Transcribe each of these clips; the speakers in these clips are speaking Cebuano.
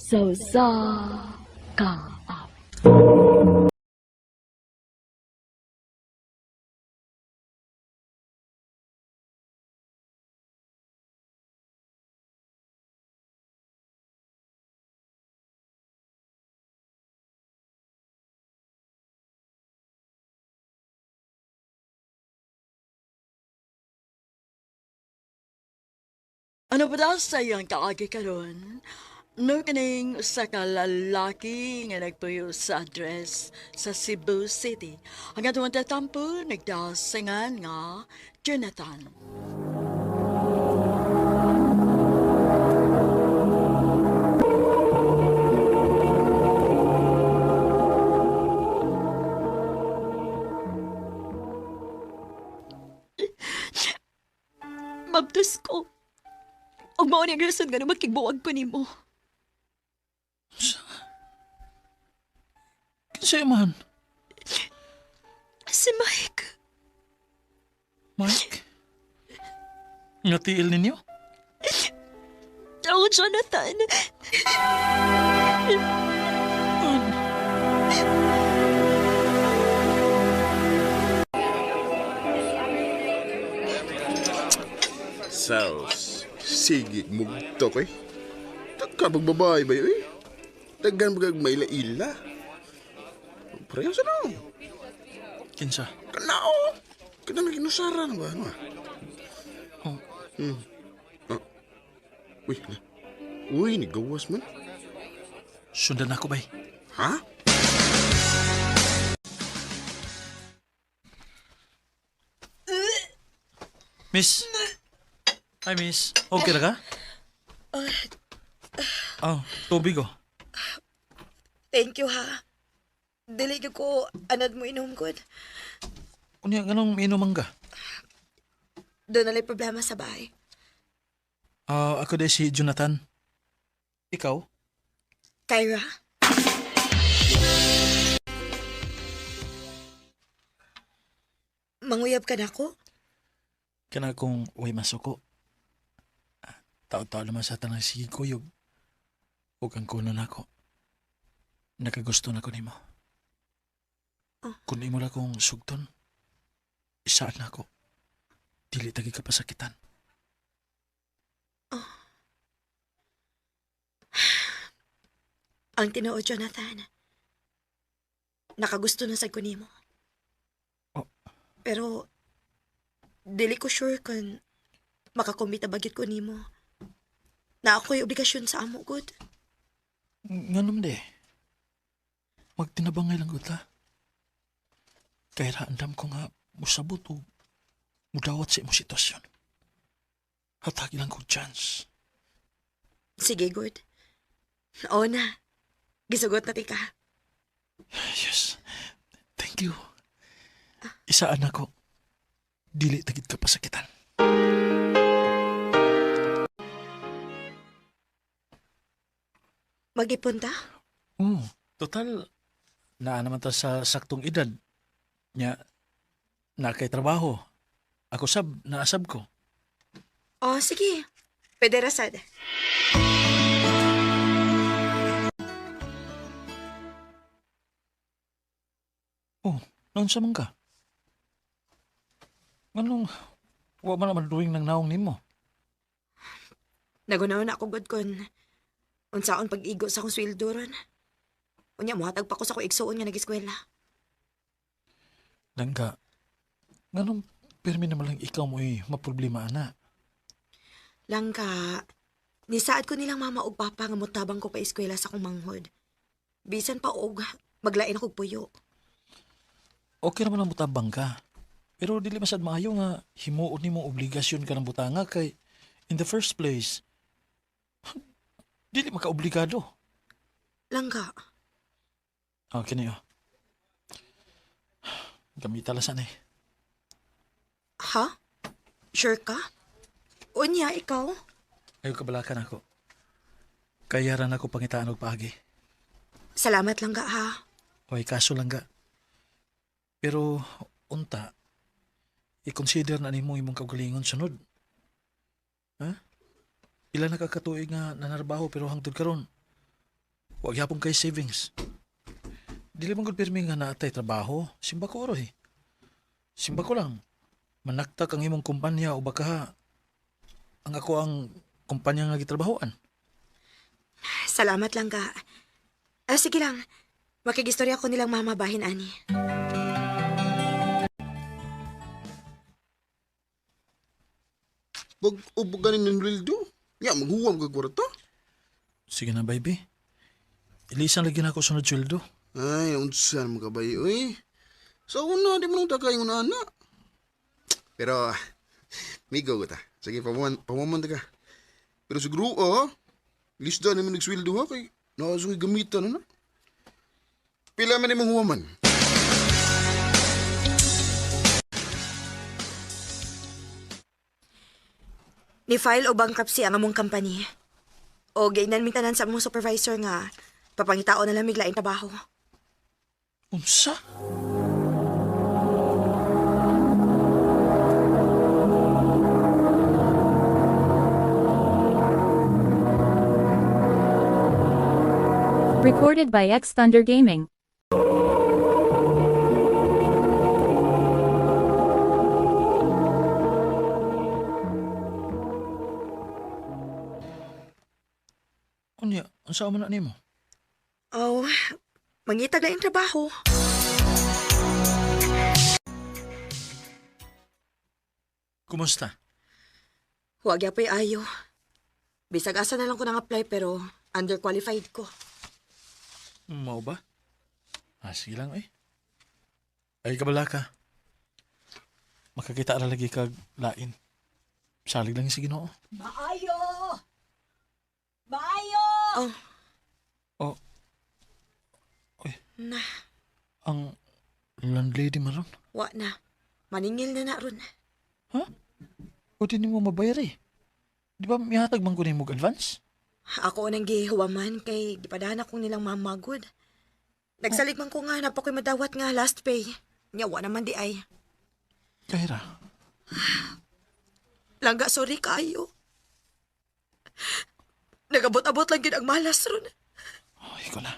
Sa usa ka awit. Ano ba daw sa iyang kaagi karon? No kining usa ka lalaki nga nagpuyo sa address sa Cebu City. Ang atong tatampo nagdasingan nga Jonathan. Mabdos ko. Og mao ni ang rason nga makigbuwag ko nimo. Kinsa man? Si Mike. Mike? Nga tiil ninyo? Oh, Jonathan. Saus, sige mugtok eh. Tagka pagbabae ba yun eh? Taggan bagag may ila. Pareho sa no. Kinsa? Kanao! Kana may kinusaran ba? Ano ah? Oh. Ah. Uy, na. Uy, nigawas man. Sundan ako bay. Ha? Miss. Hi, miss. Okay ra ka? Oh, tubig oh. Thank you ha. Dili gyud ko anad mo inom gud. Unya nganong miinom ka? Doon nala'y problema sa bahay. Ah, ako dai si Jonathan. Ikaw? Kyra? Manguyab ka na ako? Kana kung way masuko. Ah, tao-tao naman sa tanang sige kuyog. Ug ang kuno nako. Nakagusto na ko nimo. Kung imo lang kong sugton, isaan na ako. Dili tagi ka pasakitan. Ang tinuod, Jonathan. Nakagusto na sad ko nimo. Oh. Pero, dili ko sure kung makakumita ba gyud ko nimo. Na ako'y obligasyon sa amo, good. Nganom de. Magtinabangay lang gud ta. Kaya andam ko nga musabot o mudawat sa imong sitwasyon. Hatagi lang ko chance. Sige, good. Oo na. Gisugot na tika. Yes. Thank you. Isaan ako. Dili tagid ka pasakitan. Mag-ipon ta? Oo. Total, naa naman ta sa saktong edad. Nya, na kay trabaho. Ako sab, naasab ko. Oh, sige. Pwede ra sad. Oh, naunsa man ka? Anong, wa man naman doing ng naong nimo? Nagunaw na ako gud kon unsaon pag-igo sa akong sweldo ron. Unya mohatag pa ko sa akong igsuon nga nag-eskwela. Langga, nganong pirmi naman lang ikaw mo'y maproblema ana. Langka, nisaad ko nilang mama ug papa nga motabang ko pa eskwela sa akong manghod. Bisan pa og maglain akong puyo. Okay naman ang mutabang ka. Pero dili masad maayo nga himuon nimo obligasyon ka ng butanga kay in the first place dili makaobligado. Langka, Okay niyo. Gamita lang sana eh. ha? Sure ka? Unya, ikaw? Ayaw kabalakan ako. Kaya ran ako pangitaan og paagi. Salamat langga ha. Oy, kaso lang ga. Pero unta i-consider na nimo imong kaugalingon sunod. Ha? Ila na ka katuig nga nanarbaho pero hangtod karon Wa gyapon kay savings. Dili man gud pirmi nga naatay trabaho, simba ko oro eh. Simba ko lang. Manaktak ang imong kumpanya o baka ang ako ang kumpanya nga gitrabahoan. Salamat lang ka. Ah, sige lang. Makigistorya ko nilang mama bahin ani. Pag ubo ganin ng Rildo, ya, maghuwam ka kwarta. Sige na, baby. Ilisan lagi na ako sunod sweldo. Ay, unsa naman ka bay, uy. Sa una, di mo nang tagay yung ana. Pero, migo ko ta. Sige, pamuman ta ka. Pero siguro, ah, lista naman nagsweldo ha, kay nakasoy gamitan na na. Pila man imong huwaman. Ni-file o bankruptcy ang among company. O gainan mi tanan sa among supervisor nga papangitao na lang miglaing trabaho. Unsa? Recorded by X Thunder Gaming. Unya, unsa man na nimo? Oh, mangitag laing trabaho. Kumusta? Huwag yapoy ayo. Bisag asa na lang ko nang apply pero underqualified ko. Mao ba? Ah, sige lang eh. Ay, kabala ka. Makakita ra lagi kag lain. Salig lang si Ginoo. Maayo! Maayo! Oh, Oh. Uy, na, ang landlady maron. wa na. Maningil na na ron. Ha? O di nimo mabayar eh. Di ba mihatag man ko nimo og advance? Ako nang gihuwaman kay gipadahan akong nilang mamagod. Nagsalig man ko nga na pa ko'y madawat nga last pay. Nya wa naman di ay. Kahira. Langga sorry kaayo. Nagabot-abot lang gid ang malas ron. Ay, ko na.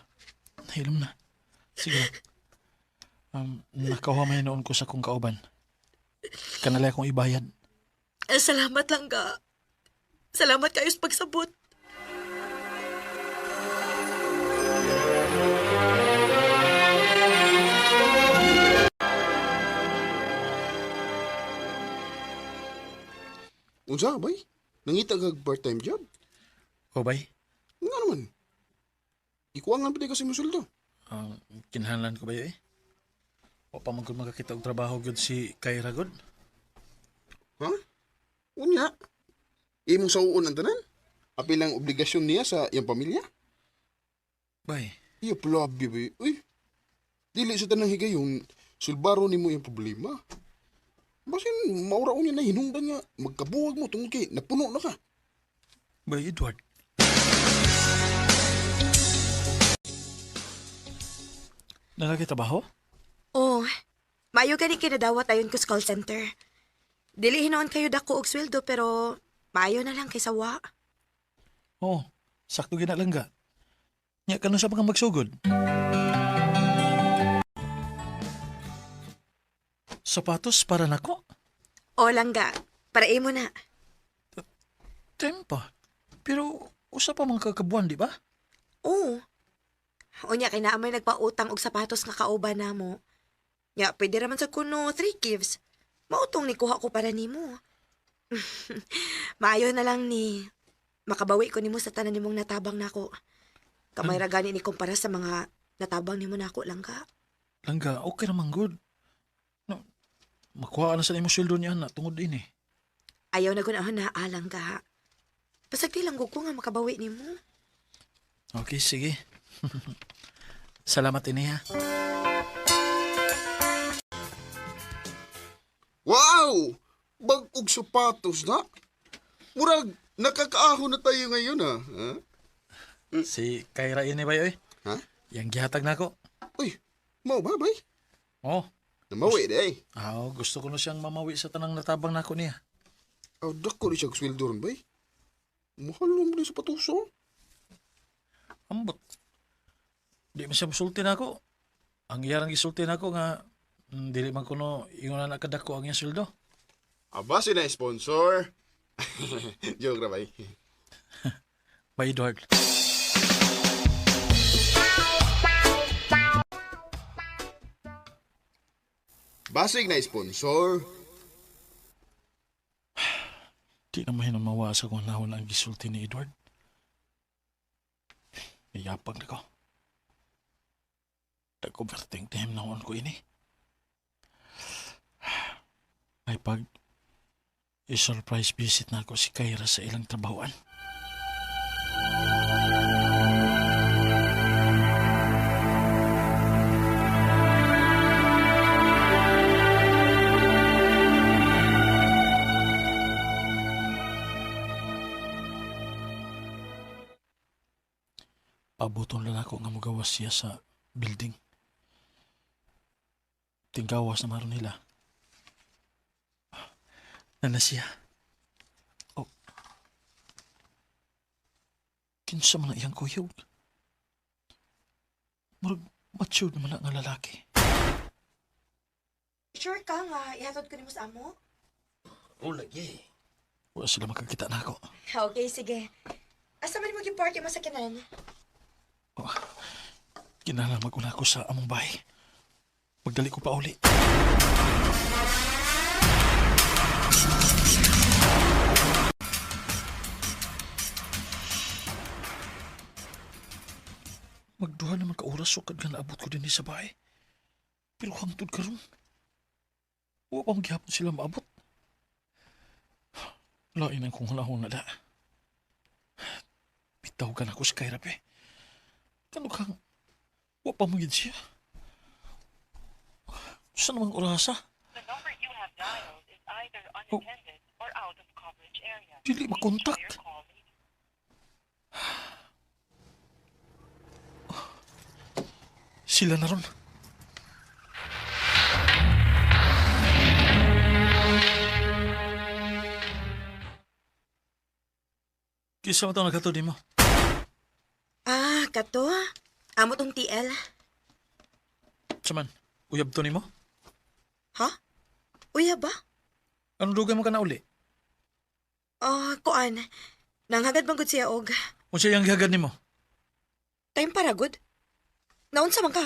Nahilom na. Sige lang. Nakahuha may noon ko sa kong kauban. Kanalay akong ibayad. Eh, salamat langga. Salamat kayo sa pagsabot. Unsa, bay? Nangita kag part-time job? O bay, Nga naman. Ikuangan pa di kasi mo sweldo. Kinahanglan ko ba yun eh? O pa man gud makakita og trabaho gud si Kyra gud. Ha? Unya. Imong sauon ang tanan? Apil ang obligasyon niya sa iyang pamilya? Bay, Iya, plabi ba? Uy, dili sa tanang higayon, sulbaro nimo iyang problema. Basin, maura niya na hinungdan nga, magkabuwag mo tungod kay napuno na ka. bay Edward. Nalagi trabaho? Oh, maayo gani kinadawat ayon ko sa call center. Dili hinoon kayo dako og sweldo pero maayo na lang kaysa wa. Oo, sakto gina lang ga. Nya kano sa mga magsugod? Sapatos para nako? O langga, para imo na. Tempa. Pero usa pa mga kakabuan, di ba? Oo. Unya kay naa may nagpautang og sapatos nga kauban namo. Nya pwede ra man sa kuno three gives. Mautong ni kuha ko para nimo. Maayo na lang ni makabawi ko nimo sa tanan nimong natabang nako. Kamay ra gani ni kumpara sa mga natabang nimo nako lang ka. Langga, okay naman good. No, makuha na sa imo sweldo niya na tungod din eh. Ayaw na gunahon na alang ka. Pasagdi lang gud ko nga makabawi nimo. Okay, sige. Salamat ini ha. Wow! Bag-og sapatos na? Murag, nakakaahon na tayo ngayon ah. Ha? Si Kyra ini ba oy? Ha? Yang gihatag nako. Uy, mau ba, bay? Oh, Namawi di ay. ah, gusto ko na siyang mamawi sa tanang natabang nako niya. Aw, dako rin siya sweldo ron, bay. Mahal naman din sapatos oh. Ambot. Di man siya musulti na ako. Ang iyarang gisulti na ako nga dili man kuno ingon na kadako ang iyang sweldo. Aba, sina sponsor. Joke ra bay. Bye, Edward. Basig na sponsor. Di na mahinamawa sa kung nahon ang gisulti ni Edward. Niyapag na ko. Nag-overthink time na ko ini. Ay pag i-surprise visit na ako si Kyra sa ilang trabahoan. Pabuton lang ako nga mugawas siya sa building. Tinggawas na maron nila. Nana siya. Oh. Kinsa man ang iyang kuyog. Murag matured naman na nga lalaki. Sure ka nga, ihatod ko nimo sa amo? Oh, lagi. Wala sila makakita na ako. Okay, sige. Asa man mo gi-park yung masakyanan? Oh. Kinahanglan mag-una ko sa among bahay. Pagdali ko pa uli. Magduha naman ka oras sukad nga naabot ko din sa bahay. Pero hangtod karon. Wa pa gihapon sila maabot. Lain ang kung hulahon na da. Bitaw ka na ko sa kairap eh. Kano kang wa pa mo gid siya. Sa namang orasa? The number you have dialed is either Oh. unattended or out of coverage area. Dili Please try makontak. your call later. Sila na ron. Kisa mo ito nagkatod mo. Ah, kato. Amo tong TL. Saman, uyab to nimo? Ha? Uya ba? Anong dugay mo ka na uli? Ah, kuan. Nanghagad bang gud siya og Unsa iyang gihagad nimo? time para good. Naunsa man ka?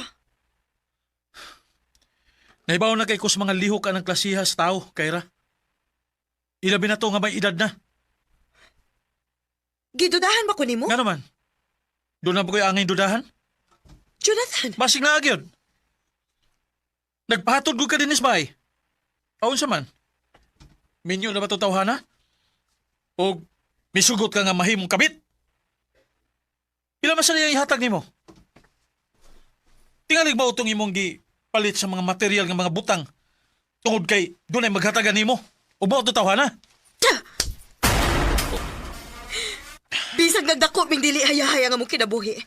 Naibaw na kay ko sa mga lihok ka ng klasiha sa tao, Kyra. Ilabi na to nga may edad na. Gidudahan ba ko nimo? Nga naman. Doon na ba ko'y angay dudahan? Jonathan, Basig na agyon. Nagpahatod ko ka din bay. Aon sa man? Minyo na ba ito tawhana? O misugot ka nga mahimong kabit? Pila man sa niyang ihatag nimo? Tingalig ba utong imong gi palit sa mga material nga mga butang tungod kay dunay maghatagan nimo? O ba ito tawhana? bisag nagdako ming dili hayahaya nga mong kinabuhi.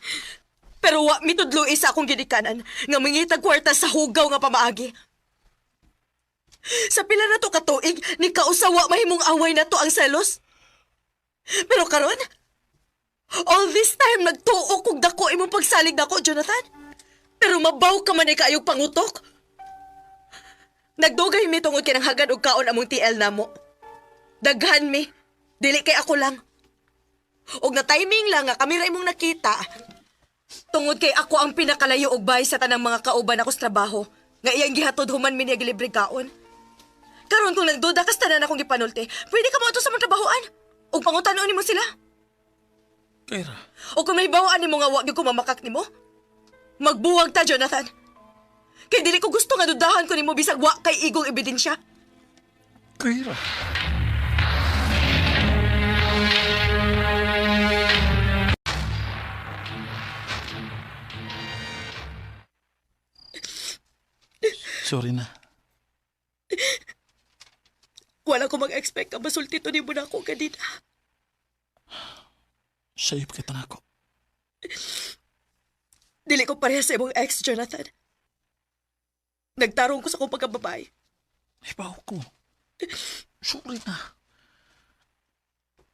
Pero wa mitudlo sa akong ginikanan nga mangitag kwarta sa hugaw nga pamaagi. Sa pila na to katuig, ni kausawa mahimong away na to ang selos. Pero karon, all this time nagtuo kog dako imong pagsalig nako, Jonathan. Pero mabaw ka man kaayog pangutok. Nagdugay mi tungod kay hagad og kaon among TL namo. Daghan mi. Dili kay ako lang. Og na timing lang nga kami ra imong nakita. Tungod kay ako ang pinakalayo og bahay sa tanang mga kauban ako sa trabaho. Nga iyang gihatod human mi niya gilibre kaon. Karon kung nagduda kas tanan akong gipanulti, pwede ka moadto sa mga trabahoan. Ug pangutanon nimo sila. Kyra, O kung may bawaan nimo nga wa gyud ko mamakak nimo, magbuwag ta, Jonathan. Kay dili ko gusto nga dudahan ko nimo bisag wa kay igong ebidensya. Kyra. Sorry na. Wala ko mag-expect ka masulti to nimo na ako ganina. Sayop kita na ako. Dili ko pareha sa imong ex, Jonathan. Nagtarong ko sa akong pagkababae. Ibaw ko. Sorry na.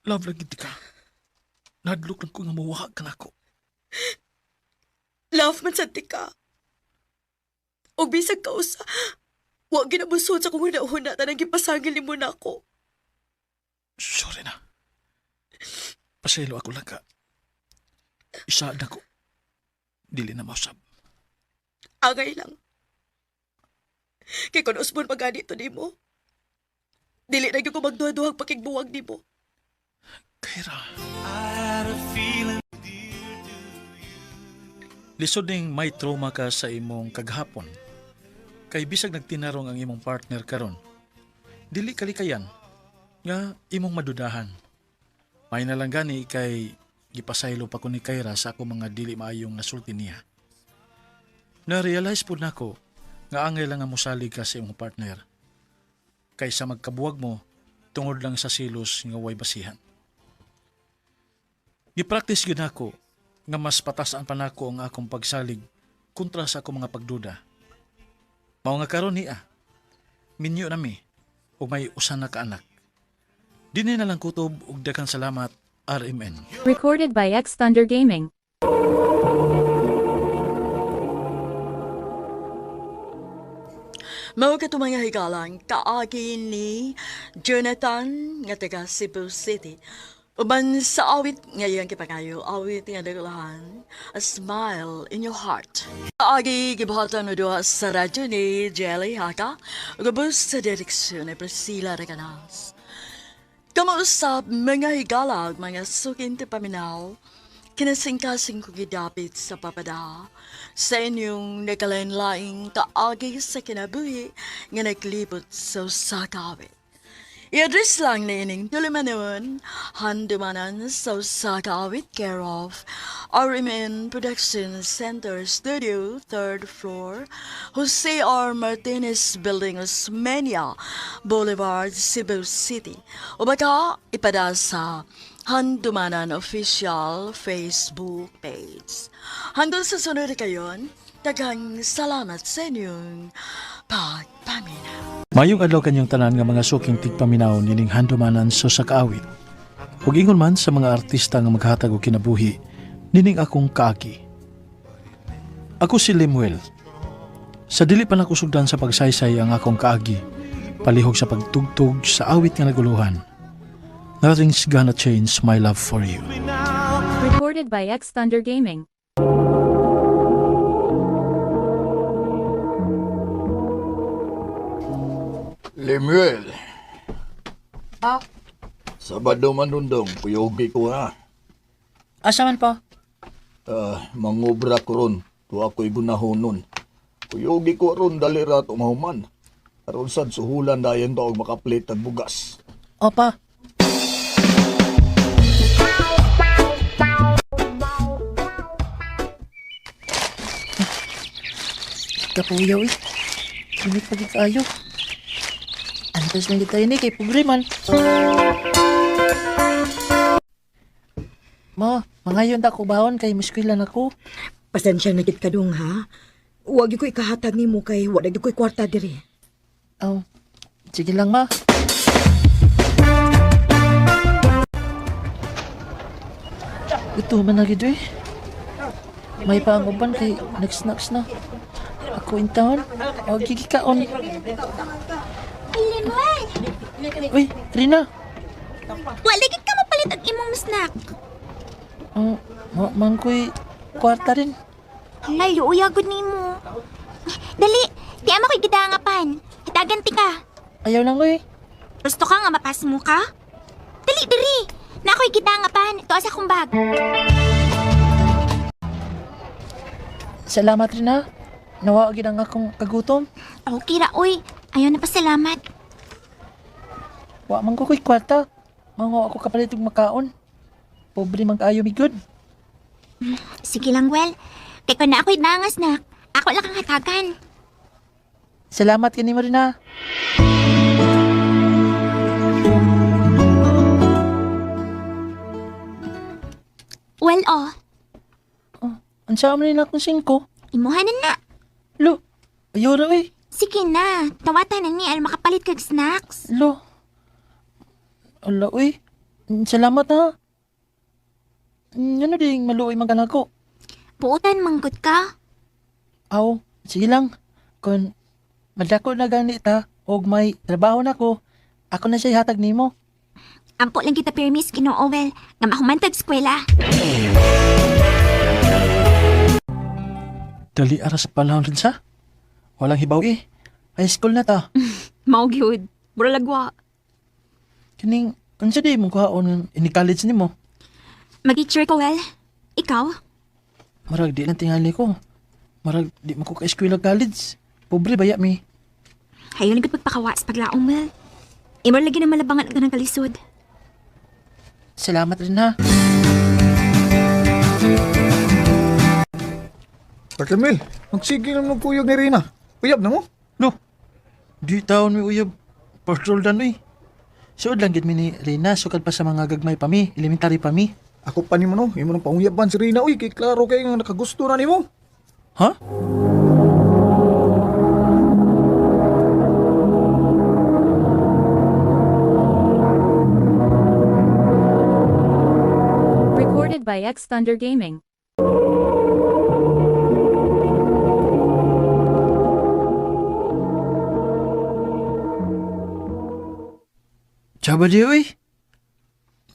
Love lang gid ka. Nadlok lang ko nga mawaha ka na ako. Love man sad ti ka. Og bisag ka usa, wa ginabusod sa kong huna-huna tanang gipasangil nimo nako. Sorry na. Pasaylo ako lang ka. Isa na ko. Dili na mausab. Angay lang. Kay kon usbon pa gani to nimo. Dili na gyud ko magduha-duhag pakigbuwag nimo. Kaira. Lisod ning may trauma ka sa imong kaghapon. Kay bisag nagtinarong ang imong partner karon. Dili kalikayan nga imong madudahan. May na lang gani kay gipasaylo pa ko ni Kyra sa ako mga dili maayong nasulti niya. Na-realize po nako nga angay lang nga mosalig ka sa imong partner. Kaysa magkabuwag mo tungod lang sa silos nga way basihan. Gipractice gyud nako nga mas patasan pa nako ang akong pagsalig kontra sa akong mga pagduda. Mao nga karon niya, minyo nami ug may usa na ka anak. Dinhi na lang kutob ug daghang salamat, RMN. Recorded by X Thunder Gaming. Mao kato mga higalang kaagi ni Jonathan nga taga Cebu City. Uban sa awit nga iyang gipangayo, awit nga nagulahan, A Smile in Your Heart. Kaagi gibuhatan mo duha sa radyo ni Jelly Haka, ug ubos sa direksyon ni Priscilla Reganas. Kamausap mga higalag, mga sukin ti paminaw, kinasingkasing ko gidapit sa papada, sa inyong nagkalain-laing kaagi sa kinabuhi nga naglibot sa usa ka awit. I-address lang ni ining tulumanon, handumanan sa usa ka awit, care of RMN Production Center Studio, 3rd floor, Jose R. Martinez Building, Osmeña Boulevard, Cebu City. O baka ipada sa Handumanan Official Facebook page. Hanggang sa sunod kayon, daghang salamat sa inyong pagpaminaw. Mayong adlaw kanyang tanan nga mga suking tigpaminaw nining handumanan sa sakaawit. Ug ingon man sa mga artista nga maghatag og kinabuhi nining akong kaagi. Ako si Lemuel. Sa dili pa nakusugdan sa pagsaysay ang akong kaagi, palihog sa pagtugtog sa awit nga naguluhan. Nothing's gonna change my love for you. Recorded by X Thunder Gaming. Lemuel, Pa? Sabado man dundong, kuyogi ko ha. Asa man pa? Ah, mangobra ko ron, tuwa ko'y gunahonon. Kuyogi ko ron, dali ra tumahuman. Aron sad suhulan dayon to og makaplit ang bugas. Opa. Kapuyaw eh. Init pa gid kaayo. Antes lang kita ini kay pobre man. Ma, mangayon ta ko baon kay muskwila na ko. Pasensya na gid ka dong ha. Wa gyud ko ikahatag nimo kay wa na gyud ko'y kwarta diri. Aw, sige lang, ma. Ito man na gid eh. May pa ang uban kay nagsnacks na. Ako in town. O gigikaon. Lemuel, Uy, Rina. wala gid ka mapalit og imong snack. Oh, wa man ko'y kwarta rin. Hala, luoy agad nimo. Dali, di ama ko'y gidangapan. Hitagan ti ka. Ayaw lang uy. Gusto ka nga mapasmo ka? Dali, diri. Na ako'y gidangapan. Ito sa akong bag. Salamat, Rina. Nawa gid ang akong kagutom. Okay ra, oy. Ayaw na pasalamat. Wa man ko ko'y kwarta. Mango ako kapalit og makaon. Pobre man kaayo mi good. Sige lang, well. Kay kun na ako'y danga snack, ako lang kang hatagan. Salamat kanimo, Rina. Well, oh. Unsa man rin akong singko? Imuha na na. Lo, ayaw ra uy. Sige na. Tawatan na ni aron makapalit kag snacks. Lo. Ala, uy. Salamat ha. Ano ding maluoy man ka nako. Puutan manggod ka. Aw, sige lang. Kung madako na gani ta og may trabaho na ko, ako na siya hatag nimo. Ampo lang kita permis Ginoo Well nga mahumantag eskwela. Dali ara sa panahon rin sa. Walang hibaw eh. High school na ta. Mao gyud. Mura lagwa. Kining, unsa di mong kuhaon ini college nimo? Mag-teacher ko, Well. Ikaw? Marag di lang tingali ko. Marag di man ko ka-eskwela college. Pobre baya mi. Hayo lang gud pagpakawa sa paglaong, Well. Imo lagi na malabangan ang kanang kalisod. Salamat rin ha. Takemil, magsige lang magkuyog ni Rina. Uyab na mo? No. Di taon mi uyab. Patrol dan eh. Suod lang gid mi ni Rina sukad pa sa mga gagmay pa mi, elementary pa mi. Ako pa nimo no, imo nang panguyaban si Rina uy, kay klaro kay nga nakagusto na nimo. Ha? Recorded by X Thunder Gaming. Tsaba di oy.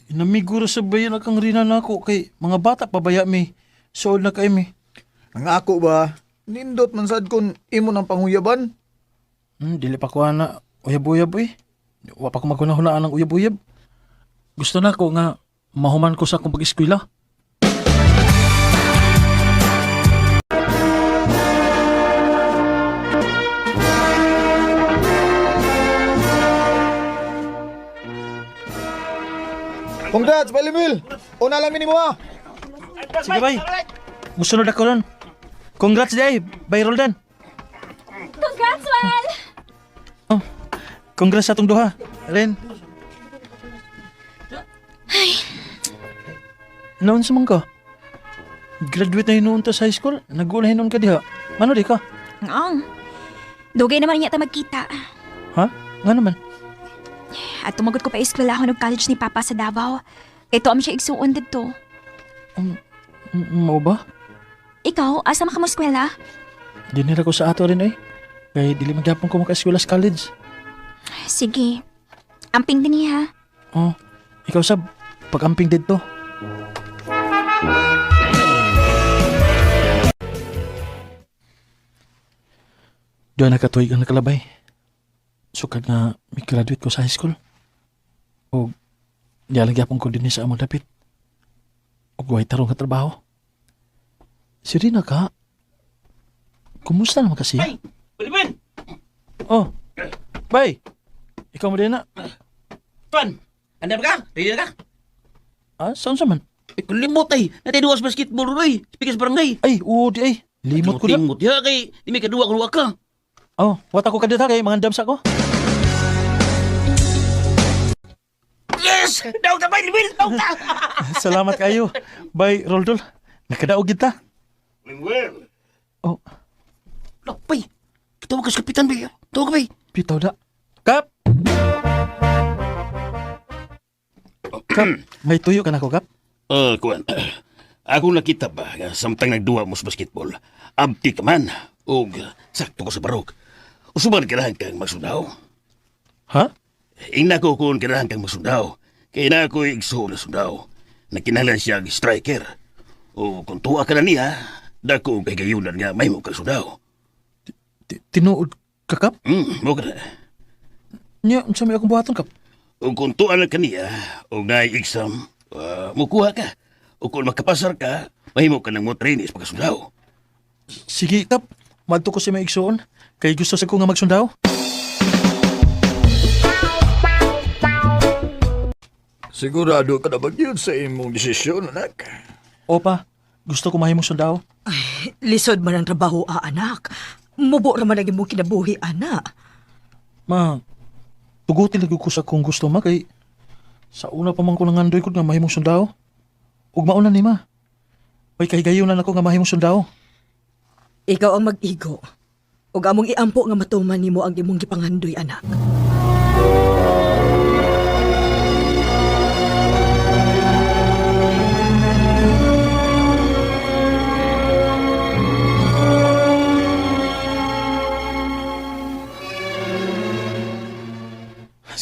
Inamiguro sa bayan na kang Rina nako kay mga bata pa baya mi. Suod na kay mi. Ang ako ba, nindot man sad kon imo nang panguyaban. Dili pa ko ana uyab-uyab oy. Wa pa ko maghuna-hunaan ang uyab-uyab. Gusto na ko nga mahuman ko sa akong pag-eskwela. Congrats, Balimil! Una lang nimo ah. Sige bay. Musunod ako ron. Congrats day, bay Roldan. Congrats, Well! Oh, congrats sa atong duha. Ren. Ay. Noon sa man ka? Graduate na hinuon ta sa high school. Nag-uula hinuon ka diha. Mano di ka? Ang. Dugay naman niya ta magkita. Ha? Nga naman. At tumagot ko pa eskwela ako ng college ni Papa sa Davao. Ito am siya igsuon didto. Mao ba? Ikaw, asa man ka mo eskwela? Dinira ko sa ato rin eh. Kay dili magyapon ko maka-eskwela sa college. Sige. Amping din niya. Oh, ikaw sab, pag-amping didto. Doon nakatuig ang nakalabay. Sukad nga mi-graduate ko sa high school. O diya lang gyapon ko dinhi sa among dapit. Og way tarong nga trabaho. Si Rina ka, kumusta naman kasi? Ay! Balibin! Oh, bay, ikaw mo din na. Tuan! Andam ka? Ready na ka? Ah, saan sa man? Ay, kulimot ay! Natay duwa sa basketball roy! Spikas barangay! Ay, oo, di ay. Limot ko na. Limot ya kay di may kaduwa kung wa ka. Oh, wata ko kadita kay mga sa ko. Yes! Daw ta bay, Limil! Daw ta! Salamat kayo. Bay, Roldol. Nakadaog kita. Limil! Oh, Lapay! Tawag ka sa kapitan bay. Tawag ka bay. pitaw da. Kap! Kap, may tuyo ka na ko, Kap? Kuan. Ako nakita ba nga samtang nagduwa mo sa basketball, abti ka man og sakto ko sa barog. Usuban kailangan kang magsundaw. Ha? Ingna ko kung kailangan kang magsundaw. Kaya na ako'y igsuon na sundaw. Nagkinahanglan siya og striker. O kung tuwa ka na niya, dako og kahigayunan nga may mo kang sundaw. Tinuod ka, Kap? Mo ka na. Nya, unsa may akong buhaton, Kap? O kung tuwa na ka niya, o naay exam, mukuha ka. O kung makapasar ka, mahimo ka ng mo training sa pagkasundaw. Sige, Kap. Madto ko si may igsuon. Kay gusto sa ko nga magsundaw. Sigurado ka na ba yun sa imong desisyon, anak? Opa, gusto ko mahimong sundaw. Lisod man ang trabaho, ah, anak. Mubo ra man ang imong kinabuhi, anak. Ma, tugutin lagi ko sa kung gusto ma kay sa una pa man ko nangandoy ko nga mahimong sundao. Ug mauna ni ma. May kahigayunan ako nga mahimong sundao. Ikaw ang mag-igo. Ug among iampo nga matuman nimo ang imong gipangandoy, anak.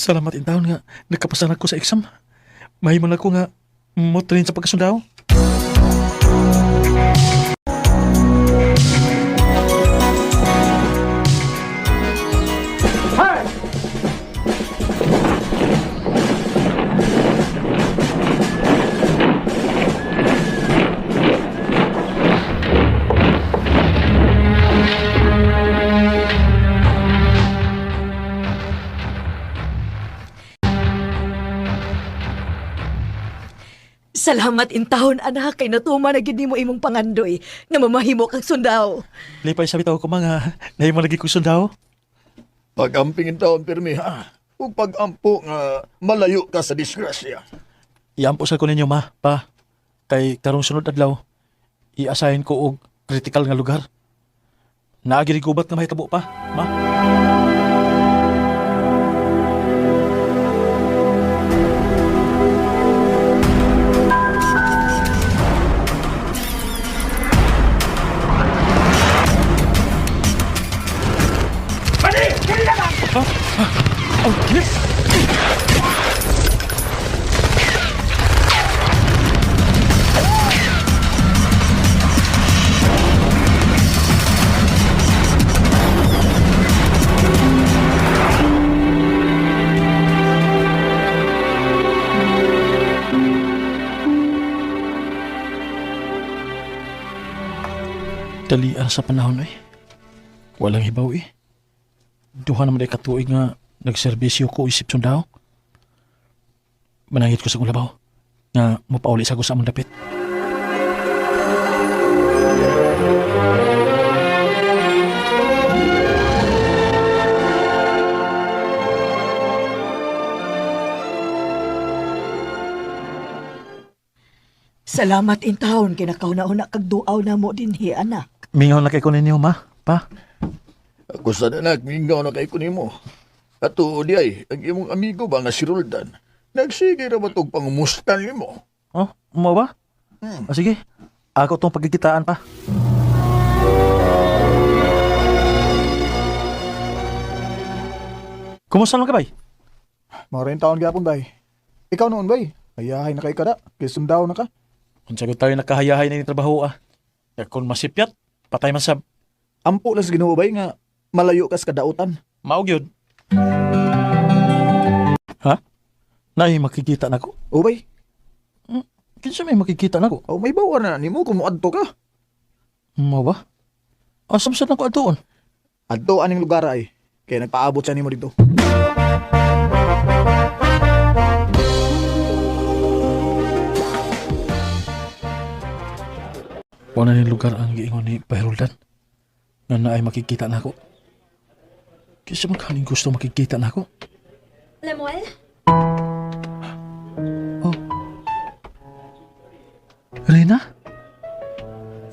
Salamat in taon nga nagkapasan ako sa exam. Mahimo na ko nga mo train sa pagkasundaw. Salamat intahon anak kay natuma na gid nimo imong pangandoy nga mamahimo kag sundao. Lipay sa bitaw ko mga nahimo lagi ko sundaw. Pag-amping in taon, pirmi, ha? Ug pag-ampo nga malayo ka sa disgrasya. Iampo sa ko ninyo ma, pa. Kay karong sunod adlaw, i-assign ko og critical nga lugar. Naagi gubat nga mahitabo pa, ma. Oh, kilit! Dalian sa panahon eh. Walang hibaw eh. Duha naman ay katuig nga nagserbisyo ko isip sundao. Manangit ko sa kong labaw nga mapauli sa ko sa among dapit. Salamat intahon kay nakauna-una kag duaw namo dinhi anak. Mingaw na kay ko ninyo, ma, pa. Ako sa anak, mingaw na kay ko nimo. Ato di ay, ang imong amigo ba nga si Roldan, nagsige ra ba tog pangumustan nimo? Oh, mo ba? Ah, sige. Ako tong pagkikitaan pa. Kumusta naman ka, bay? Mga rin taon gyapon bay. Ikaw noon bay, ayahay na kay kada, kay sundaw na ka. Kung sagot tayo nakahayahay na yung trabaho, ah. Kaya kung masipyat, patay man sab. Ampo lang sa Ginoo bay nga malayo kas kadautan. Maog yun. Ha? Nay, makikita na ko? O bay, Kinsa may makikita na ko? o may bawa na nimo kung moadto ka. Mo ba? Asam sad na ko atuon? Adto aning lugar ay, kay nagpaabot sa nimo dito. Wala ni lugar ang giingon ni Paheruldan. Nga na ay makikita na ako. Kinsa man kaning gusto makikita na ako? Lemuel? Oh. Rina?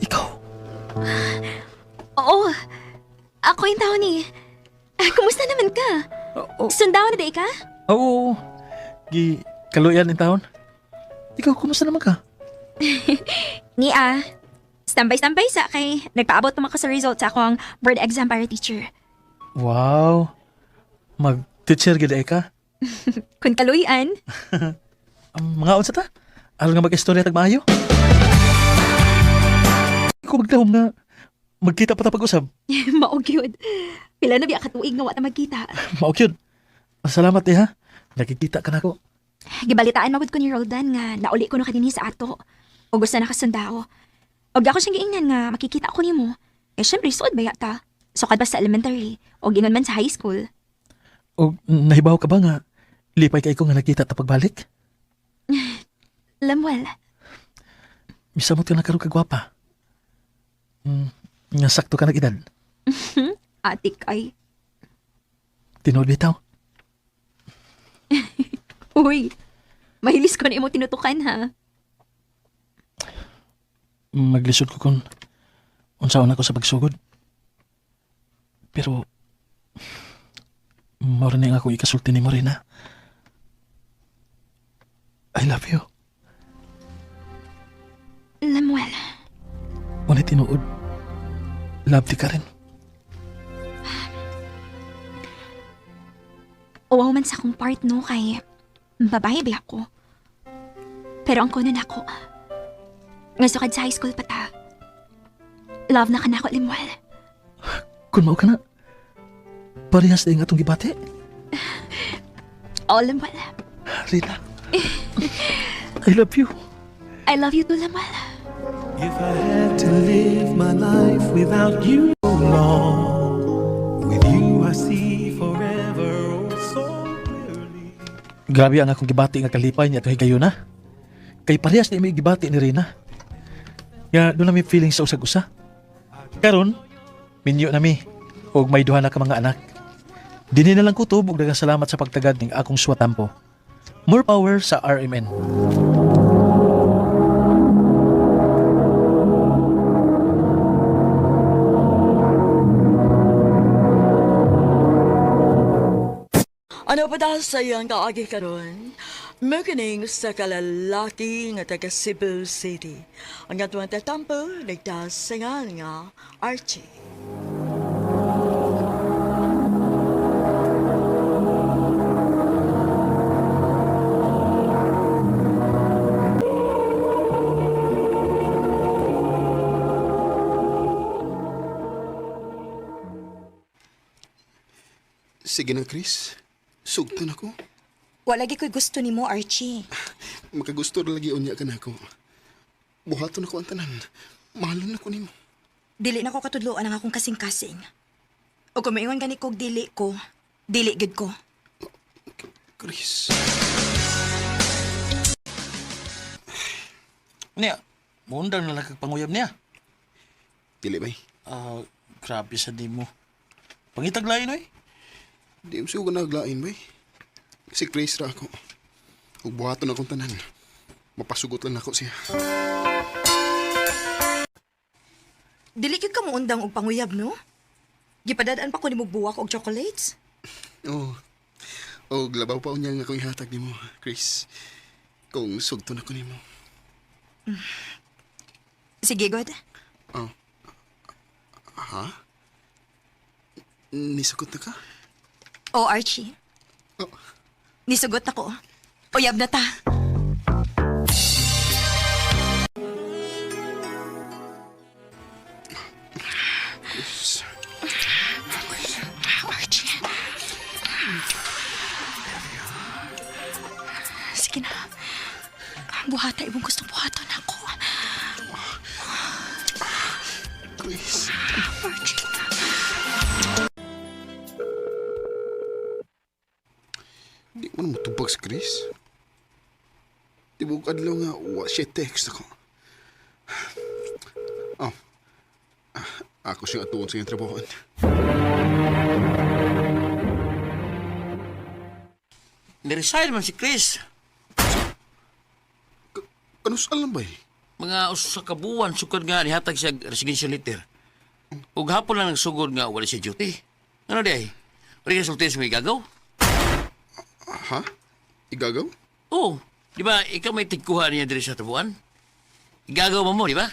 Ikaw? Oo. Ako yung tao ni. Ah, kumusta naman ka? Oo. Sundaw na di ka? Oo. Gi kaluyan in taon. Ikaw, kumusta naman ka? Ni ah. Standby-standby sa kay nagpaabot naman ko sa result sa akong board exam para teacher. Wow. Mag-teacher gid ay ka. Kun kaluyan, Ang mga unsa ta? Aron nga mag-istorya tag maayo. Ikaw magdahom nga magkita pa ta pag-usab. mao gyud. Pila na biya ka tuig nga wa ta magkita. Mao gyud. Salamat eh ha. Nakikita ka nako. Gibalitaan magud ko ni Roldan nga nauli ko no kadini sa ato. O gusto na kasundao. Og ako siyang giingnan nga makikita ko nimo. Eh syempre suod ba ta? Sukad ba sa elementary o gingon man sa high school. O nahibaw ka ba nga lipay kay ko nga nakita ta pagbalik? Lemuel, Misamot ka na karon kagwapa. Nga sakto ka nag-edad. atik ay. Tinuod bitaw. Uy, mahilis ko na imo tinutukan ha. Maglisod ko kung unsaon ako sa pagsugod. Pero mao ni ang akong ikasulti ni Morena. I love you. Lemuel, Wala tinuod. Love di ka rin. uwaw man man sa akong part no kay babae ba ako. Pero ang kuno nako. Nga sukad sa high school pa ta. Love na ka nako, Limuel. Kung mao ka na, parehas na yung atong gibati. Oh, Limuel. Rina, I love you. I love you too, Limuel. If I had to live my life without you long, with you I see forever oh so clearly. Grabe ang akong gibati nga kalipay niya atong higayuna. Kay parehas na may gibati ni Rina. Nga doon na may feeling sa usag-usa. Karon, minyo na mi og may duha na ka mga anak. Dini na lang kutob og daghang salamat sa pagtagad ning akong swatampo. More power sa RMN. Ano pa dahil sa iyang kaagi karon? Mukining sa kalalaki nga taga Cebu City. Ang atuang tatampo, nagdasingan nga Archie. Sige na, Chris. Sugtan ako. Wala gi ko'y gusto nimo, Archie. Makagusto ra lagi unya ka na ako. Buhaton ako ang tanan. Mahalon ako nimo. Dili na ko katudloan ang akong kasing-kasing. O kung maingon gani kog dili ko, dili gid ko. Chris. Niya, muundang na lang kag panguyab niya. Dili bay. Ah, grabe sa di mo. Pangitaglain oy. Di mo siya naglain bay. Si Chris ra ako. Ug buhaton akong tanan. Mapasugot lang nako siya. Dili gyud ka moundang og panguyab, no? Gipadadaan pa ko nimo buwak og chocolates. Oh. Og labaw pa unya nga akong ihatag nimo, Chris. Kung sugton ako nimo. Sige, God. Oh. Ha? Nisugot na ka? O, Archie. Oh. Nisugot ako. Uyab na ta. Chris. Archie. Sige na. Buhata, ibong gustong buhaton ako. Chris. Archie. Di mo na mutubag si Chris. Tibok adlaw nga, wa siya text ako. Oh. Ah, ako siyang atuon sa iyang trabahoan. Niresign man si Chris. Ano sa alam ba eh? Mga usa ka buwan sukad nga nihatag siya resignation letter. Ug hapon lang nagsugod nga wala siya duty. Ano di ay? Wala ka sulti sa may gagaw? Ha? Igagaw? Oo. Di ba, ikaw may tigkuha niya diri sa tubuan? Igagaw mo mo, di ba?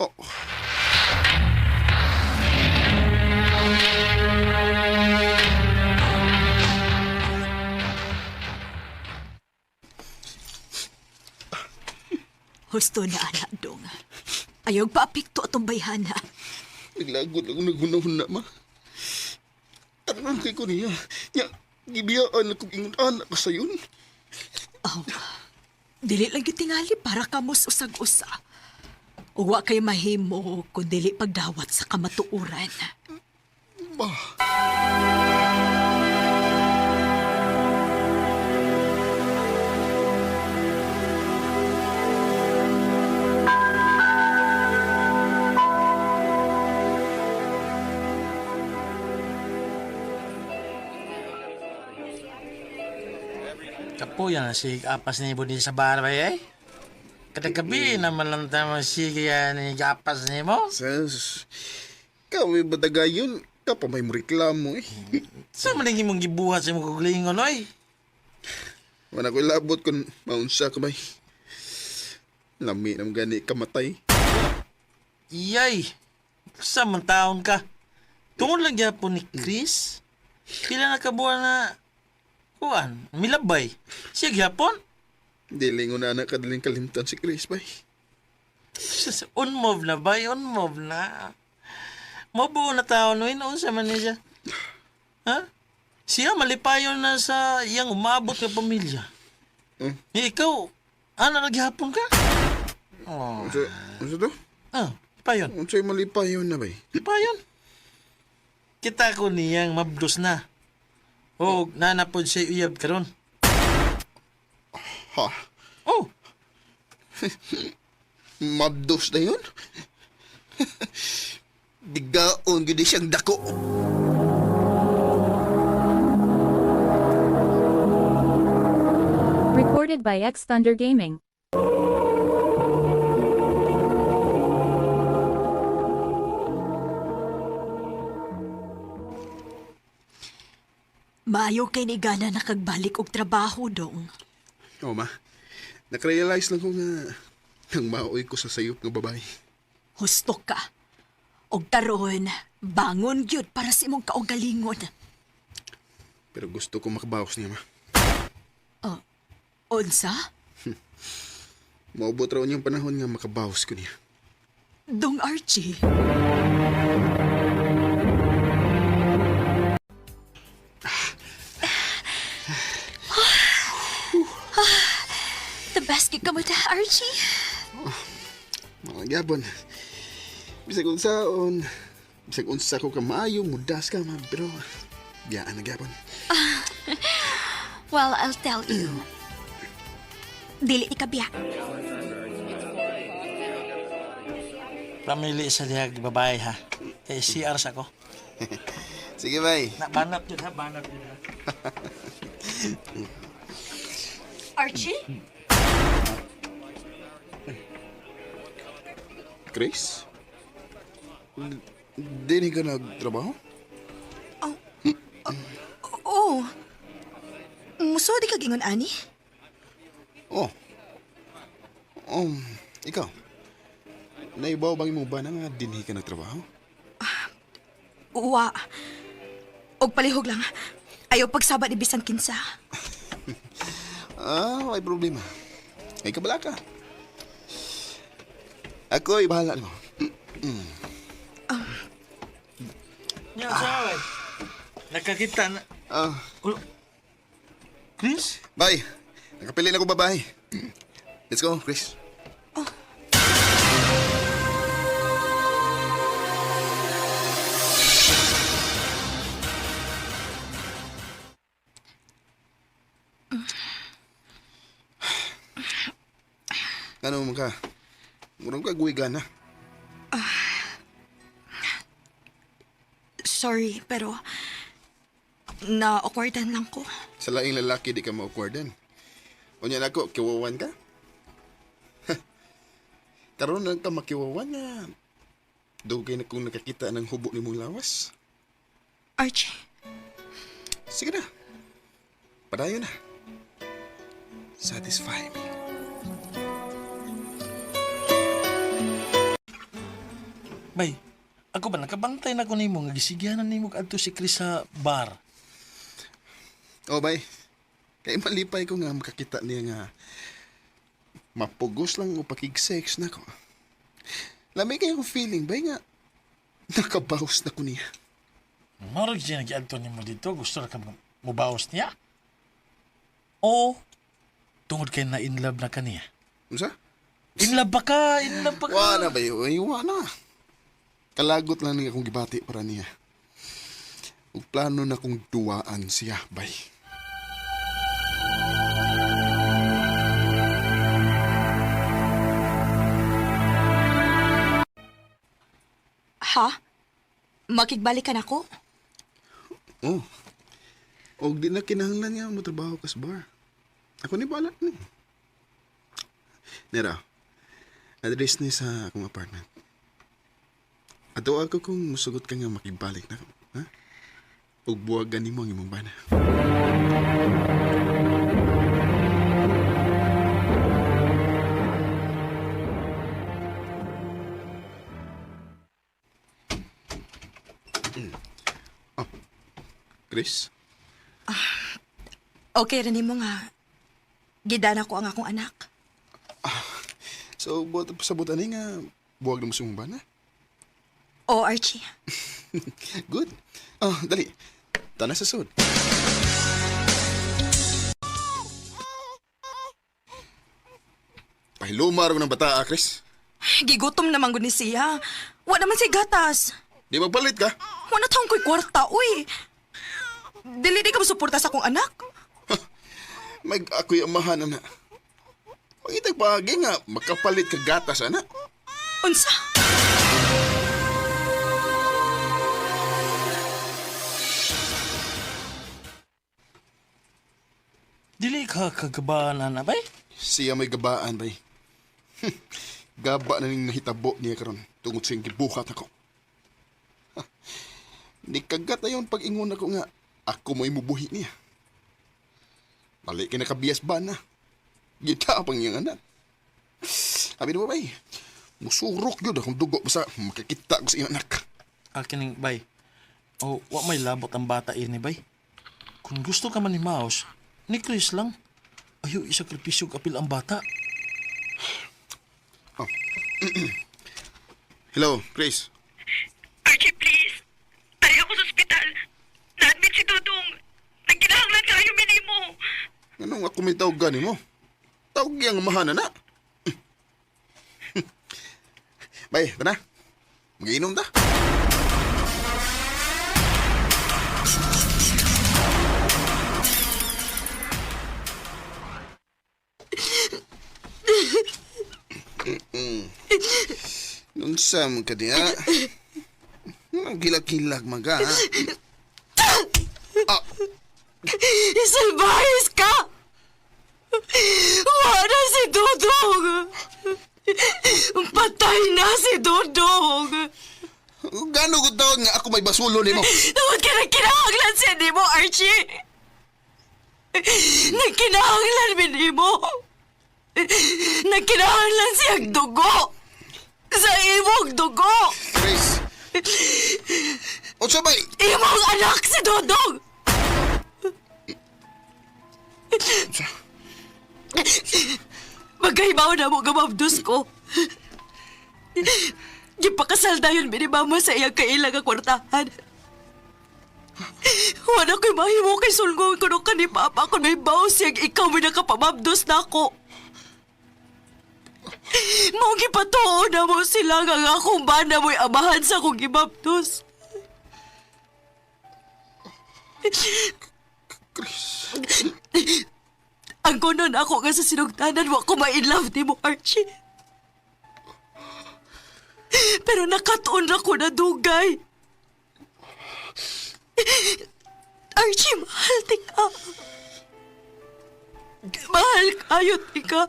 Oh. Husto na, anak dong. Ayaw paapikto atong bayhana. Naglagot lang naghuna-huna, ma. Aron kay ko niya. Nya, gibiyaan akong ingon anak ka sayon. Oh, dili lang gyud tingali para kamos usag-usa. Ug wa kay mahimo kun dili pagdawat sa kamatuoran. Ba? Kapuya na si apas ni Budi sa barbay eh. Kada gabi naman lang tama sige yan ni apas ni mo. Sas, kami badagayon, kapa may reklamo eh. Sa man ang imong gibuhat sa imong kuglingon oy? Wala ko ilabot kung maunsa ka bay. Lami nam gani kamatay. Iyay, sa man taon ka. Tungod lang gyapon ni Chris. Pila na ka buwan na Kuan, milabay. Siya gyapon. Dili ko na anak kadaling kalimtan si Chris, bay. Sus, on move na bay, on move na. Mabuo na tao no, unsa man niya siya. Ha? Siya malipayon na sa iyang umabot nga pamilya. Hmm? Eh, ikaw, ana naghapon ka? Oh. Unsa, unsa to? Ah, payon. Unsa'y malipayon na, bay? Payon. Kita ko niyang mabdos na. O, nanapod siya uyab karon. Ha? Oh, Mabdos na yun? Digaon gud siyang dako. Recorded by X Thunder Gaming. Maayo kay ni gana nakagbalik og trabaho dong. Oo, ma. Nakarealize lang ko nga nang maoy ko sa sayop nga babae. Husto ka. Og karon, bangon gyud para sa imong kaugalingon. Pero gusto ko makabawas niya, ma. Unsa? Maubot raw niyang panahon nga makabawas ko niya. Dong Archie. The best gig ka mo ta, Archie. Mga gabon. Bisag unsaon, bisag unsa ko kamaayo, mudas ka, ma. Pero, biyaan na gabon. Well, I'll tell you. Dili ni kabiya. pamili sa dihag babae ha. Kay CR sa ko. Sige, bay. Na banat yun ha, banat yun ha. Archie? Chris? Di ka nagtrabaho? Oo. Muso di ka gingon ani? Oh. Ikaw. Naibaw bang imo ba na nga dinhi ka nagtrabaho? Wa. Og palihog lang. Ayaw pagsaba ni bisan kinsa. Ah, may problema. Ay, kabala ka. Ako, ibahala mo. Nya sa bay. Nakakita na. Ah, Oh. Chris? bye. Nakapili na ko babae. Let's go, Chris. Ano man ka? Murang ka guwigan na. Sorry, pero na-awkwardan lang ko. Sa laing lalaki di ka ma-awkwardan. Unya na ako, kiwawan ka? Karon lang ka makiwawan na. Dugay na kung nakakita ng hubo ni mong lawas. Archie, Sige na. Padayon na. Satisfy me. Bay, ako ba nakabantay na ko nimo nga gisigyanan nimo adto si Chris sa bar. Oh, bay. Kay malipay ko nga makakita niya nga mapugos lang o pakig-sex na ko. Lamay kayo kong feeling, bay nga nakabawas na ko niya. Marag siya nagiadto nimo dito, gusto ra ka mubawas niya. Oo. Tungod kay na in love na kaniya. Unsa? In love ba ka? In love ba ka? Wa na ba yun? Ay, wa na. Kalagot lang niya akong gibati para niya. Ug plano na kong duwaan siya, bay. Ha? Makigbalikan ako? Oh. Og di na kinahanglan niya motrabaho ka sa bar. Ako ni balat ni. Nera, address ni sa akong apartment. Ato ako kung musugot ka nga makibalik na ko. Ha? Ug buwagan nimo ang imong bana. Chris? Okay ra nimo nga gidana ko ang akong anak. So, buot sa butan nga buwag na mo sumba na. Oh, Archie. Good. Ah, dali. Tana sa sud. Pahilumar ko ng bata, ah, Chris. Gigutom naman gud ni siya. Wa naman siya gatas. Di magpalit ka. Wa na taong ko'y kwarta, uy. Dili di ka mosuporta sa akong anak. Mag ako'y amahan, ana. Pangitag paagi nga, makapalit ka gatas, ana. Unsa? Dili ka kagabaan na bay? Siya may gabaan, bay. Gaba na ning nahitabo niya karon tungod sa iyang gibuhat ako. Ni kagat na yun pag-ingon ako nga, ako mo'y mubuhi niya. Balik kay nakabiyas ba na? Gita pang iyang anak. Sabi na ba, bay? Musurok yun akong dugo basta makakita ko sa iyang anak. Akining bay. O wa may labot ang bata ini bay. Kung gusto ka man ni Mouse, ni Chris lang. Ayo isakripisyo og apil ang bata. Hello, Chris. Archie, please. Tayo ako sa ospital. Na-admit si Dudong. Nagkinahanglan kayo minimo. Anong ako may tawag gani mo? Tawag yang amahan na. Bay, tana. Magiinom ta. Nung sa man ka diya? Gilak-gilak man ka, ha? Ah, Salbahis ka! Wala si Dudong! Patay na si Dudong! Gano ko taon nga ako may basulo nimo. Tawag ka nagkinahanglan siya nimo, Archie! Nagkinahanglan mi nimo! Nagkinahanglan siyang dugo! Sa imong dugo! Chris. Unsa bay? Imong anak si Dodong! Magkaibaw na mo gamabdos ko. Gipakasal dayon mi ni Mama sa iyang kailang nga kwartahan. Wala ko'y mahimo kay sulngon ko ka ni Papa kung may baw siyang ikaw may nakapamabdos na ako. Mao gipatuo na mo sila nga ang akong bana mo'y amahan sa akong gibabdos. Chris. Ang kunon ako nga sa sinugtanan, wa ko ma-inlove ni mo, Archie. Pero nakatuon na ko na dugay. Archie, mahal ti ka. Mahal kayo ti ka.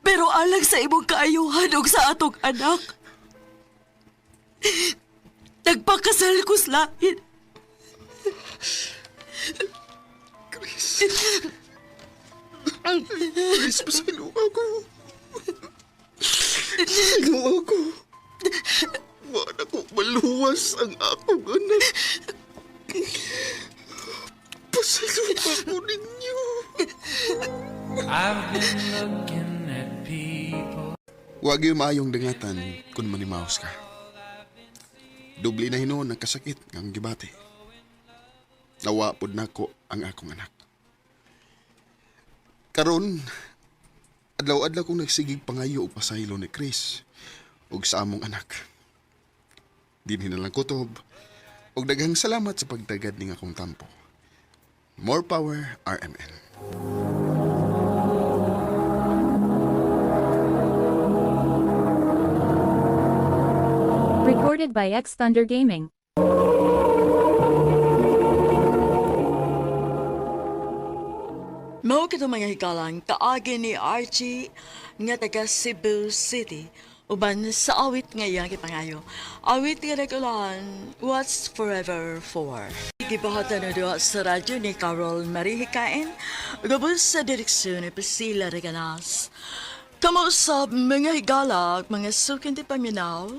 Pero alang sa imong kaayuhan og sa atong anak. Nagpakasal ko sa lain. Chris. Chris, pasaylo ako. Pasaylo ako. Wala ko maluwas ang akong anak. Pasaylo ako ninyo. I've been looking at people. Huwag yung maayong dangatan kung manimaos ka. Dubli na hinuon ang kasakit ng gibati. Nawa pod nako ang akong anak. Karon, adlaw-adlaw kong nagsigig pangayo og pasaylo ni Chris ug sa among anak. Dinhi na lang kutob ug daghang salamat sa pagtagad ning akong tampo. More power, RMN. Recorded by X Thunder Gaming. Mao kito mga hikalang kaagi ni Archie nga taga Cebu City uban sa awit nga iyang gipangayo. Awit nga nagulahan, What's Forever For? Gibahatan na duha sa radyo ni Carol Marie Hikain, gabos sa direksyon ni Priscilla Reganas. Kamo sa mga higala, mga sukin ti paminaw,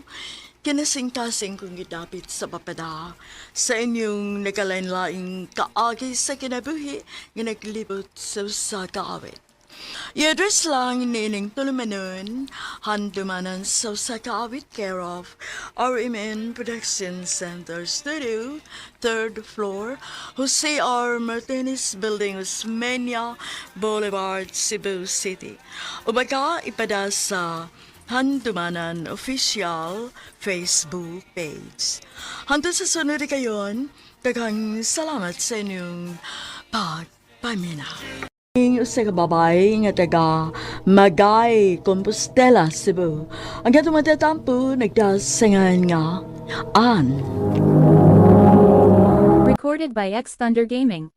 Kinasing-kasing kong gidapit sa papada sa inyong nagkalain-laing kaagi sa kinabuhi nga naglibot sa usa ka awit. I-address lang nining tulumanon, handumanan sa usa ka awit, care of RMN Production Center Studio, third floor, Jose R. Martinez Building, Osmeña Boulevard, Cebu City. O baka ipada sa Handumanan Official Facebook page. Hantod sa sunod kayon, daghang salamat sa inyong pagpaminaw. Usa ka babae nga taga Magay, Compostela, Cebu. Ang katong matatampo, nagdasangan nga Ann. Recorded by X Thunder Gaming.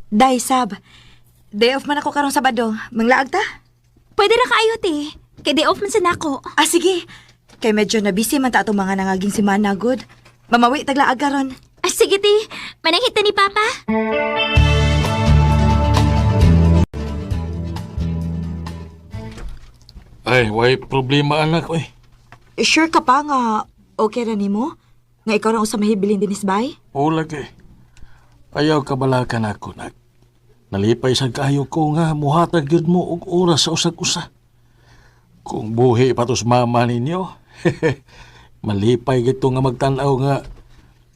Day, Sab. Day off man ako karong Sabado. Manglaag ta? Pwede ra kaayo, te. Kay day off man sa nako. Ah, sige. Kay medyo na busy man ta atong mga nangaging semana, good. Mamawi taglaag karon. Ah, sige, te. Mananghit ta ni Papa. Ay, way problema anak oy. Sure ka pa nga okay ra nimo? Nga ikaw ra usa mahibilin dinis bay? Ula kay. Ayaw kabalakan ako nak. Nalipay sa kaayo ko nga muhatag gyud mo og oras sa usag-usa. Kung buhi pa tos mama ninyo, malipay gito nga magtan-aw nga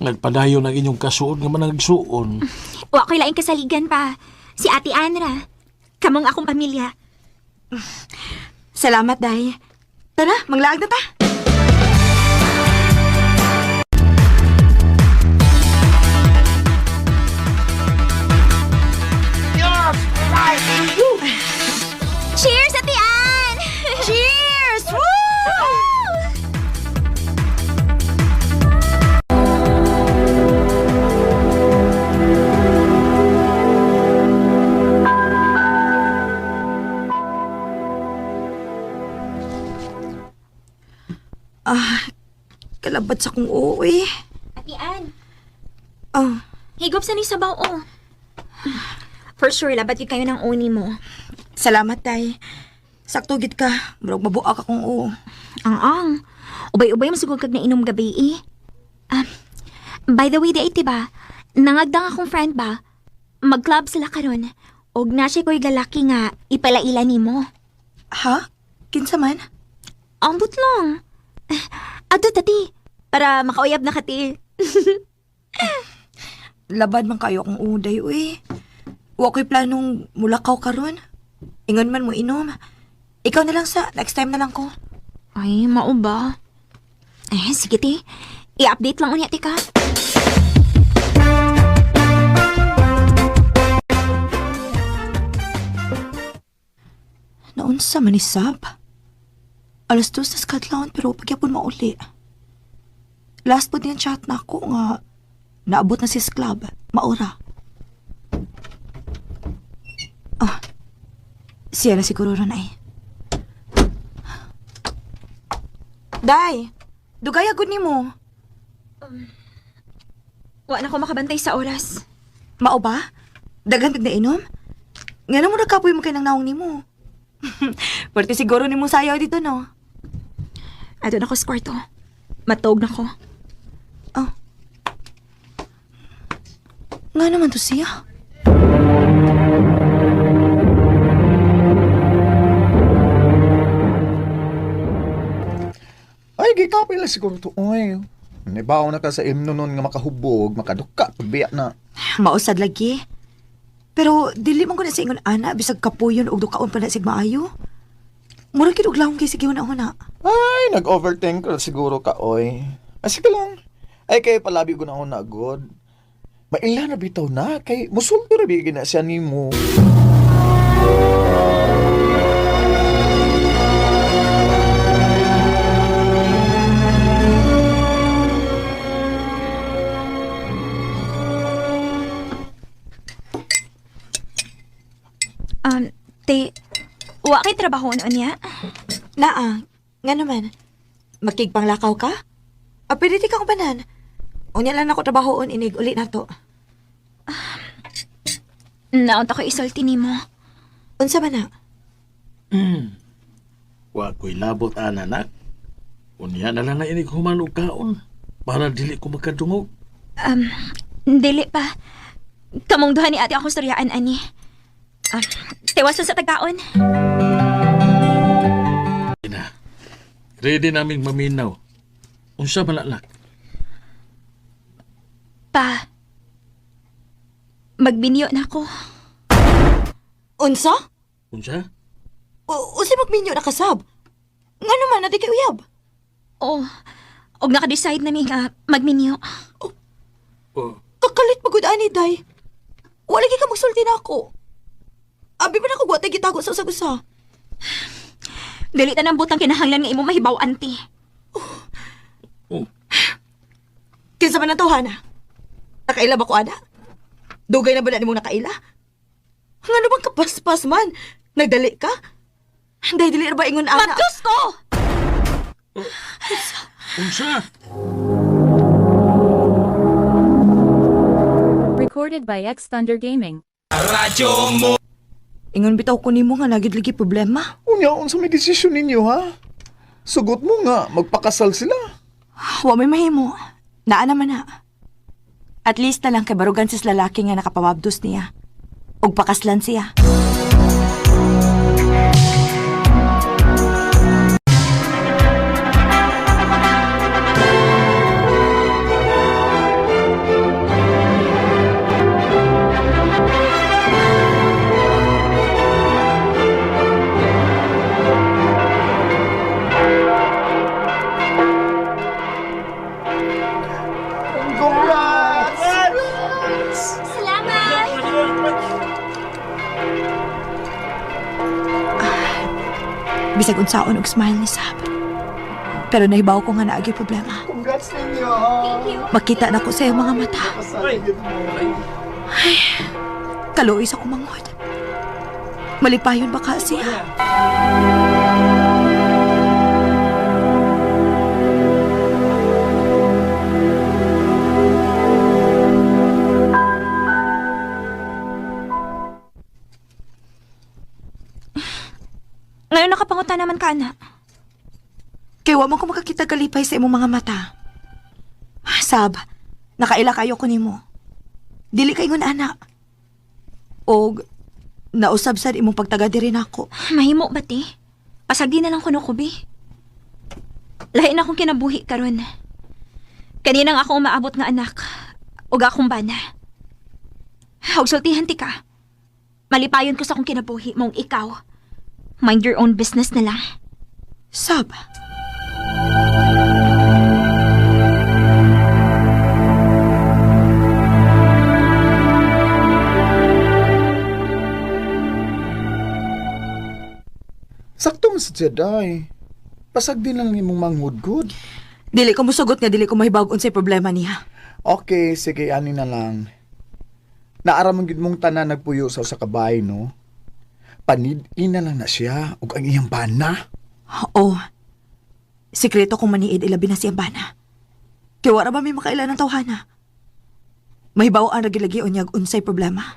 nagpadayon ang inyong kasuod nga managsuon. Wa ko'y laing kasaligan pa. Si Ate Anra. Kamong akong pamilya. Salamat, Day. Tara, manglaag na ta. Cheers, Ate Ann! Cheers! Woo! Ah, kalabad sa kong uuwi. Ate Ann, Ah, higop sa ni sabaw, oh. For sure, labat yun kayo ng uni mo. Salamat, Tay. Sakto gid ka. Murag mabuak akong oo. Ang ang. Ubay-ubay masugod kag nainom gabi eh. Ah, by the way, di ay, ba? Nangagdang akong friend ba? Mag-club sila karon. Og na siya ko'y lalaki nga ipalaila nimo. Ha? Kinsa man? Ambot lang. Adto tati, para makauyab na kati. Labad man kayo akong uday, uy. Wa ko'y planong mulakaw karon. Ingon man mo inom. Ikaw na lang sa, next time na lang ko. Ay, mao ba? Eh, sige ti. I-update lang unya ti ka. Naunsa man ni Sab? 2:00 na kadlawon pero pagyapon mauli. Last po din chat na ako nga naabot na si club. Maura. Ah, siya na siguro ron ay. Day, dugay agad nimo. Wa na ko makabantay sa oras. Mao ba? Daghan kag nainom? Nga mo nakapoy mo kay nang naong nimo. Pwerte siguro nimo sayaw dito no. Adto na ko sa kwarto. Matog na ko. Oh. Nga naman to siya. Ay, gikapil na siguro to. Oy. Nibaw na ka sa imno nun nga makahubog, makaduka, pagbiya na. Mausad lagi. Pero dili man ko na sa ingon ana bisag kapuyon og dukaon pa na sig maayo. Murag gid og lahong kay sige una-una. Ay, nag-overthink ra siguro ka, oy. Ay, sige lang. Ay, kay palabi ko na ako na, God. Maila na bitaw na, kay musulto ra bigin na siya nimo. Te, wa kay trabaho unya? Naa, nga naman. Makigpanglakaw ka? A, pwede di ka kubanan. Unya lang ako trabahoon inig uli na to. Naunta ko isulti nimo. Unsa man na? Wa ko'y labot ana nak. Unya na lang na inig human og kaon para dili ko makadungog. Dili pa. Kamong duha ni ate ako storyaan ani. Ah, tiwason sa tagkaon. Na. Ready naming maminaw. Unsa man na, nak? Pa. Magbinyo na ako. Unsa? Unsa? Unsa magminyo na kasab? Nga naman, na di kay uyab. Oh, og naka-decide na mi nga magminyo. Oh, Kakalit pagod ani, day. Wala gyud ka magsulti na ako. Abi pa na ko gwatay gitago sa usag-usa. Dili ta nang butang kinahanglan nga imo mahibaw anti. oh. Kinsa man ang tawhana? Nakaila ba ko ana? Dugay na ba na nimong nakaila? Ngano bang kapaspas man? Nagdali ka? Day, dili ra ba ingon ana? Magdus ko! Unsa? Recorded by X Thunder Gaming. Ingon bitaw ko nimo nga nagid lagi problema. Unya, unsa may desisyon ninyo ha? Sugot mo nga, magpakasal sila. Wa may mahimo. Naa naman na. At least na lang kay barugan sis lalaki nga nakapamabdos niya. Og pakaslan siya. Congrats! Salamat! Bisag unsaon og smile ni Sab. Pero nahibaw ko nga naagi problema. Congrats ninyo! Thank you. Makita na ko sa iyong mga mata. Kasal gyud mo. Kaluoy sa kumangod. Malipayon ba ka siya? Ngayon nakapanguta naman ka na. Kay wa man ko makakita kalipay sa imong mga mata. Sab, nakaila kayo ko nimo. Dili kay ingon ana. Og nausab sad imong pagtaga diri nako. Mahimo ba ti? Pasagdi na lang kuno ko bi. Lahi na akong kinabuhi karon. Kaninang ako umaabot nga anak ug akong bana. Og sultihan ti ka. Malipayon ko sa akong kinabuhi mong ikaw. Mind your own business na lang. Sab, Sakto man sa Jedi. Pasag din lang nimong manghudgod. dili ko musugot nga dili ko mahibawog unsay problema niya. Okay, sige, ani na lang. Naaraman gid mong tanan nagpuyo sa usa ka bahay, no? Panid-in na lang na siya ug ang iyang bana. Oo. Sikreto kong maniid ilabi na siyang bana. Kay wala ba may makaila ng tawhana? Mahibaw ang ragilagi unyag unsay problema.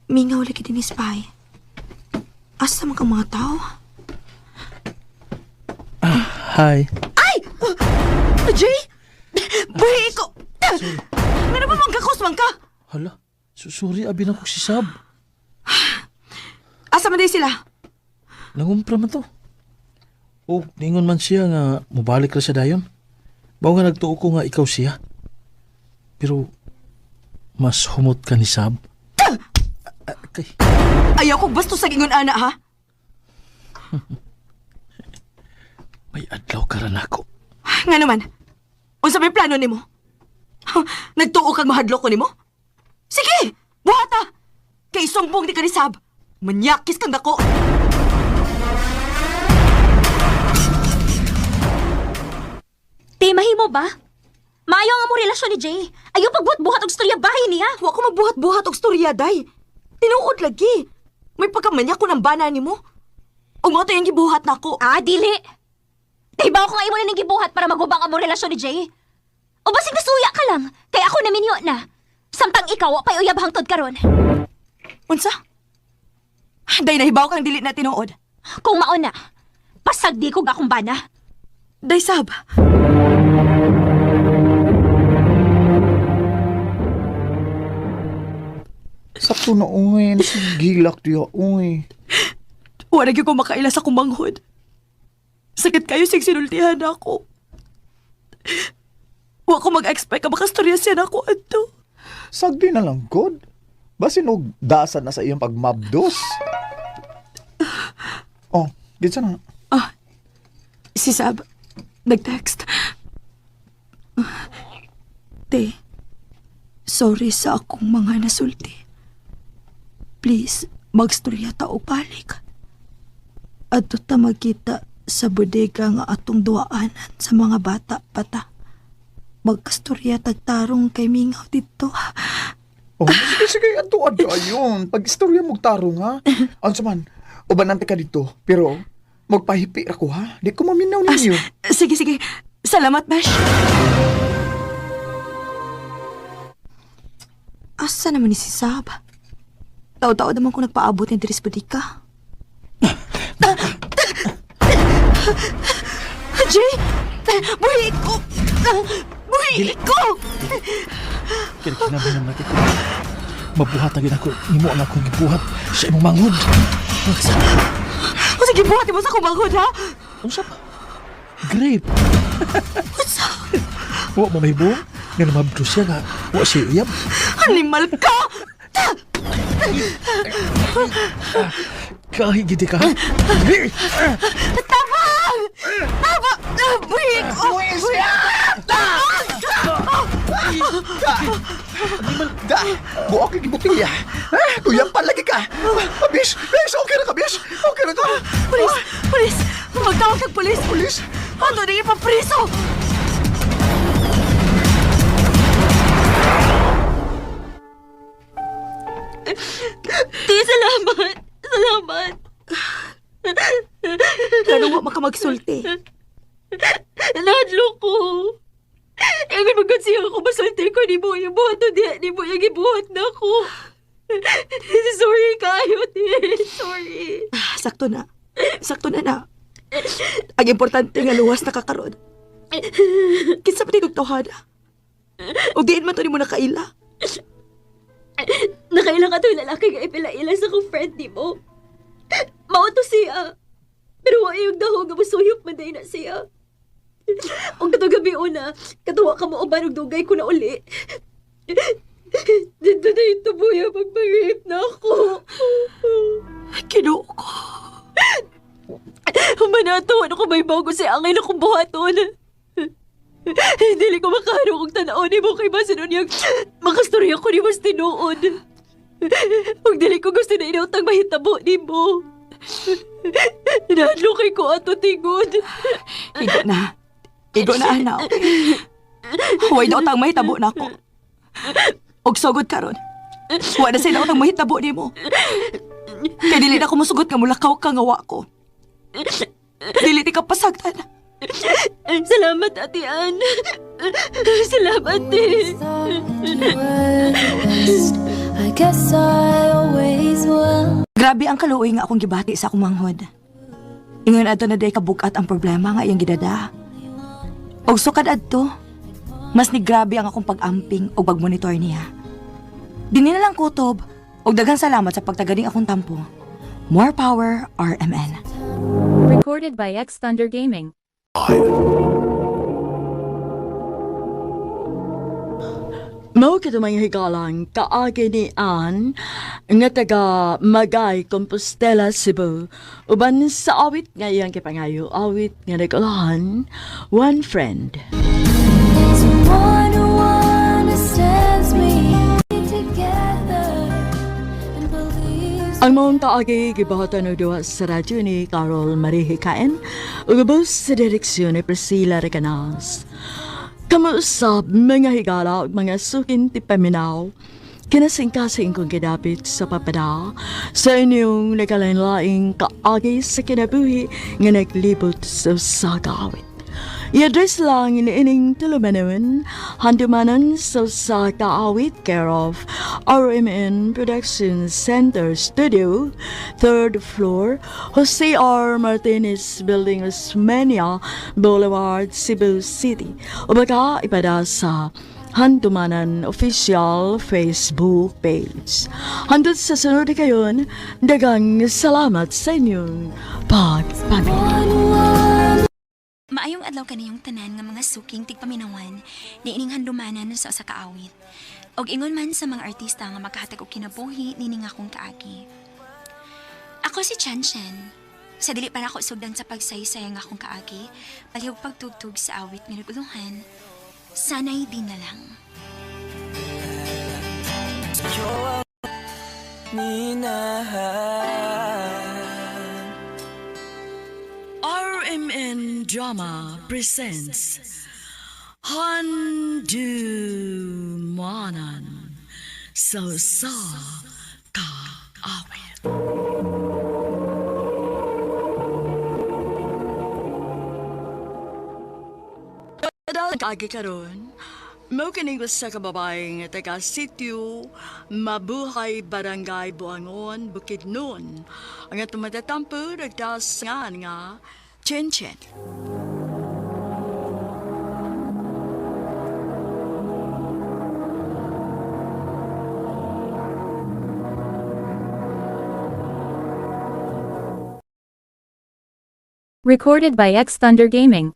Mingaw lagi din is Pai. Asa man kang mga tao? Hi. Ay! Jay! Buhi ko! Nga na ba mangkakos man ka? Hala, sorry abi na ko si Sab. Asa man day sila? Nangumpra man to. O, ningon man siya nga mubalik ra siya dayon. Bao nga nagtuo ko nga ikaw siya. Pero mas humot ka ni Sab. Kay, Ayaw ko bastos sa ingon ana ha. may adlaw ka ra nako. Nga naman. Unsa may plano nimo? Ha, nagtuo kag mahadlok ko nimo? Sige, buhata. Kay sumbong di ka ni Sab. Manyakis kang dako. Te, mahimo ba? Maayo ang among relasyon ni Jay. Ayaw pagbuhat-buhat og istorya bahay niya. Wa ko magbuhat-buhat og storya day. Tinuod lagi. May pagkamanyak ko ng bana nimo. Ug mao to yung gibuhat nako. Ah, dili. Nahibaw ko nga imo na ning gibuhat para magubang among relasyon ni Jay. O basig nasuya ka lang, kay ako naminyo na. Samtang ikaw, wa pa'y uyab hangtod karon. Unsa? Day, nahibaw kang dili na tinuod. Kung mauna, pasag di ko akong bana. Day, sab. Sakto na, uy. Nasigilak diya, uy. Wala gyud ko makaila sa kumanghod. Sakit kayo sig sinultihan ako. Wa ko mag-expect ka makastorya siya nako adto. Sagdi na lang, God. Basin og dasan na sa iyang pagmabdos. Oh, gitsa na. Ah, si Sab, nag-text. Te, sorry sa akong mga nasulti. Please, magstorya ta og balik. Adto ta magkita sa bodega nga atong duaanan sa mga bata pata. Magkastorya tagtarong kay mingaw dito. Oh, sige, sige, adto adto ayun. Pag istorya mo tarong ha. Unsa man, ubanan ka dito, pero magpahipi ako ha. Di ko maminaw ninyo. Sige, sige. Salamat, Besh. Asa naman ni si Sab? Tao-tao naman kung nagpaabot ni Dris Bodika. Jay! Buhi ko! Buhi ko! Kinakinabang naman ko. Mabuhat agad ako. Nimo ang akong gibuhat sa imong manghod. O sige, buhat mo sa kumanghod, ha? Unsa pa? Grape. Wa mo may buong. Nga namabdo siya nga. Wa siya uyab. Animal ka! Kahigiti ka. Tabang! Tabang! Buhi ko! Buhi Da, buok lagi butiya. Ha? Kuya pa lagi ka. Ah, Bish, bish, okay ra ka, bish. Okay ra ka. Pulis! Pulis! Magtawag kag pulis! Pulis? Ano na ipapriso? Ti, salamat. Salamat. Ganun wa makamagsulti. Nahadlo ko. Ingon magod siya ako masulti ko ni mo yung buhat to diya ni mo yung gibuhat na ako. Sorry kayo, ti. Sorry. Ah, sakto na. Sakto na na. Ang importante nga luwas na kakaron. Kinsa pa tingog tawhana? O diin man to nimo nakaila. Nakailang ka to'y lalaki nga ipila-ila sa kong friend ni mo. Mao to siya. Pero wa yung dahog nga musuyop man day na siya. Ang katong gabi una, katuwa ka mo uban og dugay ko na uli. Dito na yung tubuya magpag-rape na ako. Kinuo ko. Humanato, ano ko may bago sa angay na kong buhaton. Dili ko makaharo kung tanaon ni mo kay basin unyang makastorya ko ni mas tinuod. Ug dili ko gusto na inautang mahitabo ni mo. Nahadlo kay ko ato tingod. Igo na. Igo na, ana. Huwag daw tang mahitabo na ako. Og sugod karon. Wa na sila utang mahitabo nimo. Kay dili na ko musugot nga mulakaw ka nga wa ko. Dili ti ka pasagdan. Salamat, Ate Ann. Salamat, eh. I guess I always will. Grabe ang kaluoy nga akong gibati sa akong manghod. Ingon adto na day kabugat ang problema nga iyang gidada. Og sukad adto, mas ni grabe ang akong pag-amping og pagmonitor niya. Dini na lang kutob og daghang salamat sa pagtagaling akong tampo. More power, RMN. Recorded by X Thunder Gaming. Mao kito mga higalang kaagi ni Ann nga taga Magay, Compostela, Cebu. Uban sa awit nga iyang kipangayo, awit nga nagulahan, One Friend. Someone who understands me. Together and believes. Ang maong kaagi gibuhatan og duha sa radyo ni Carol Marie Hikain ug ubos sa direksyon ni Priscilla Recanas. Kamuusab mga higala ug mga sukin ti paminaw. Kinasingkasing kong gidapit sa papada sa inyong nagkalain-laing kaagi sa kinabuhi nga naglibot sa usa ka awit. I-address lang iniining tulumanon, handumanan sa kaawit care of RMN Production Center Studio, 3rd floor, Jose R. Martinez Building, Osmeña Boulevard, Cebu City. O baka ipada sa Handumanan official Facebook page. Hanggang sa sunod kayon, dagang salamat sa inyong pagpamilya. Maayong adlaw kaniyong tanan nga mga suking tigpaminawan niining handumanan sa usa ka awit. Og ingon man sa mga artista nga makahatag og kinabuhi nining akong kaagi. Ako si Chan Chen. Sa dili para ako sugdan sa pagsaysay ang akong kaagi, palihog pagtugtog sa awit nga nagulungan. Sana'y di na lang. RMN Drama presents Handumanan sa sa kaawit. Agi karon, mao kining usa ka babae nga taga sitio Mabuhay Barangay Buangon, Bukidnon. Ang atong matatampo nagtaas nga nga Chen Chen. Recorded by X Thunder Gaming.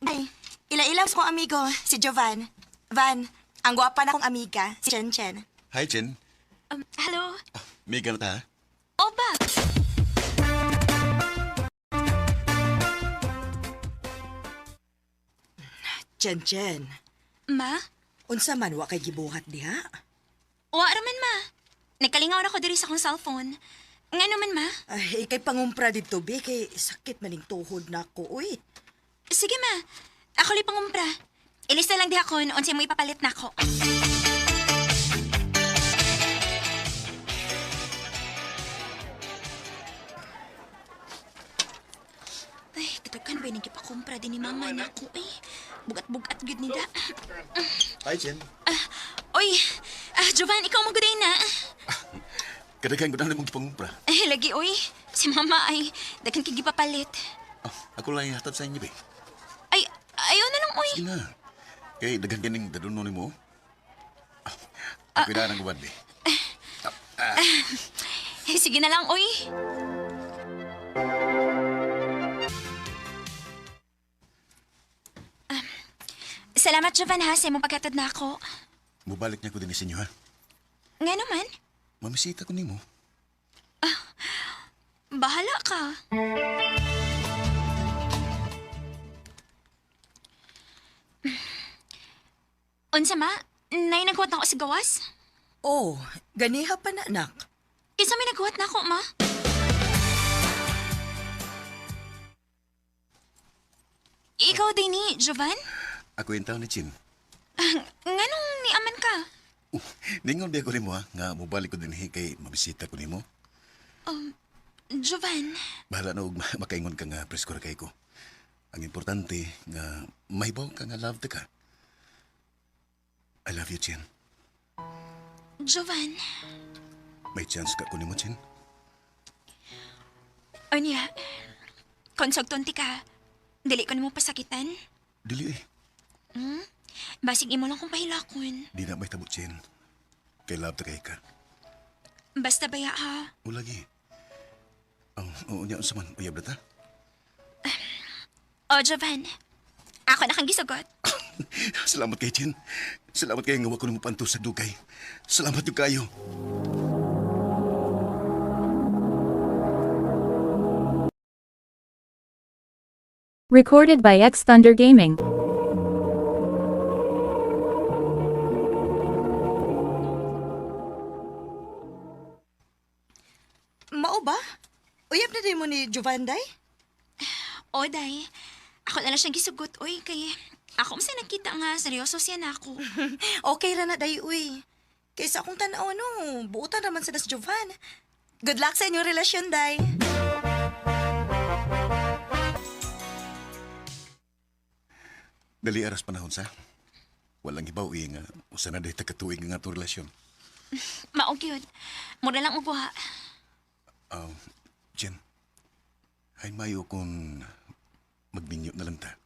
Ay, ila-ila kong amigo, si Jovan. Van, ang gwapa na kong amiga, si Chen Chen. Hi, Chen. Hello? May ganun ta, ha? Oba! Chen Chen, Ma? unsa man wa kay gibuhat diha? Wa raman ma. Nagkalingaw na ko diri sa akong cellphone. Nga naman ma? Ay, ikay pangumpra didto be kay sakit maning tuhod nako uy. Sige ma. Ako li pangumpra. Ilista lang diha kon unsay mo ipapalit nako. Ay, katagan ba yung gipakumpra din ni mama nako eh. Bugat-bugat gud nila. Hi, Chen. Oy, Jovan, ikaw maguday na. Kadaghan ko na mong pangumpra. Eh, lagi oy. Si mama ay daghan kay gipapalit. Ah, ako lang ihatod sa inyo, be. Ay, ayaw na lang oy. Sige na. Kay daghan ganing daduno nimo. Ah, ako na ang guban, be. Eh, sige na lang oy. Salamat, Jovan, ha, sa imong paghatod na ako. Mubalik niya ko din sa inyo, ha? Nga naman, Mamisita ko nimo. bahala ka. Unsa ma, nay naghuwat na ako sa gawas? Oh, ganiha pa na anak. Kinsa may naghuwat na ako, ma? Ikaw din ni, Jovan? Ako yung tao ni Chin. Nganong niaman ka? Ningon ba ko nimo, ha? Nga mubalik ko din kay mamisita ko nimo. Jovan, Bahala na og makaingon ka nga presko ra kay ko. Ang importante nga mahibaw ka nga love ta ka. I love you, Chin. Jovan. May chance ka ko nimo, Chin. Unya, konsog tonti ka. Dili ko nimo pasakitan. Dili eh. Basig imo lang kong pahilakon. Di na may tabo, Chin. Kay love ta kay ka. Basta baya ha. O lagi. Ang oo niya unsa man uyab na ta. O, Jovan. Ako na kang gisugot. Salamat kay Chin. Salamat kay nga wa ko nimo panto sa dugay. Salamat yung kayo. Recorded by X Thunder Gaming. Mao ba? Uyab na din mo ni Jovan day? O, day. Ako na lang siyang gisugot, oy. Kay ako man sa nakita nga, seryoso siya na ako. Okay ra na day uy. Kaysa akong tanaw, no, buutan naman sa das Jovan. Good luck sa inyong relasyon, Day. Dali aras panahon sa. Walang hibaw eh nga. Usa na dahil takatuig nga atong relasyon. Mao gyud. Mura lang og buha. Oh, Jen. Ay mayo kung magminyo na lang ta.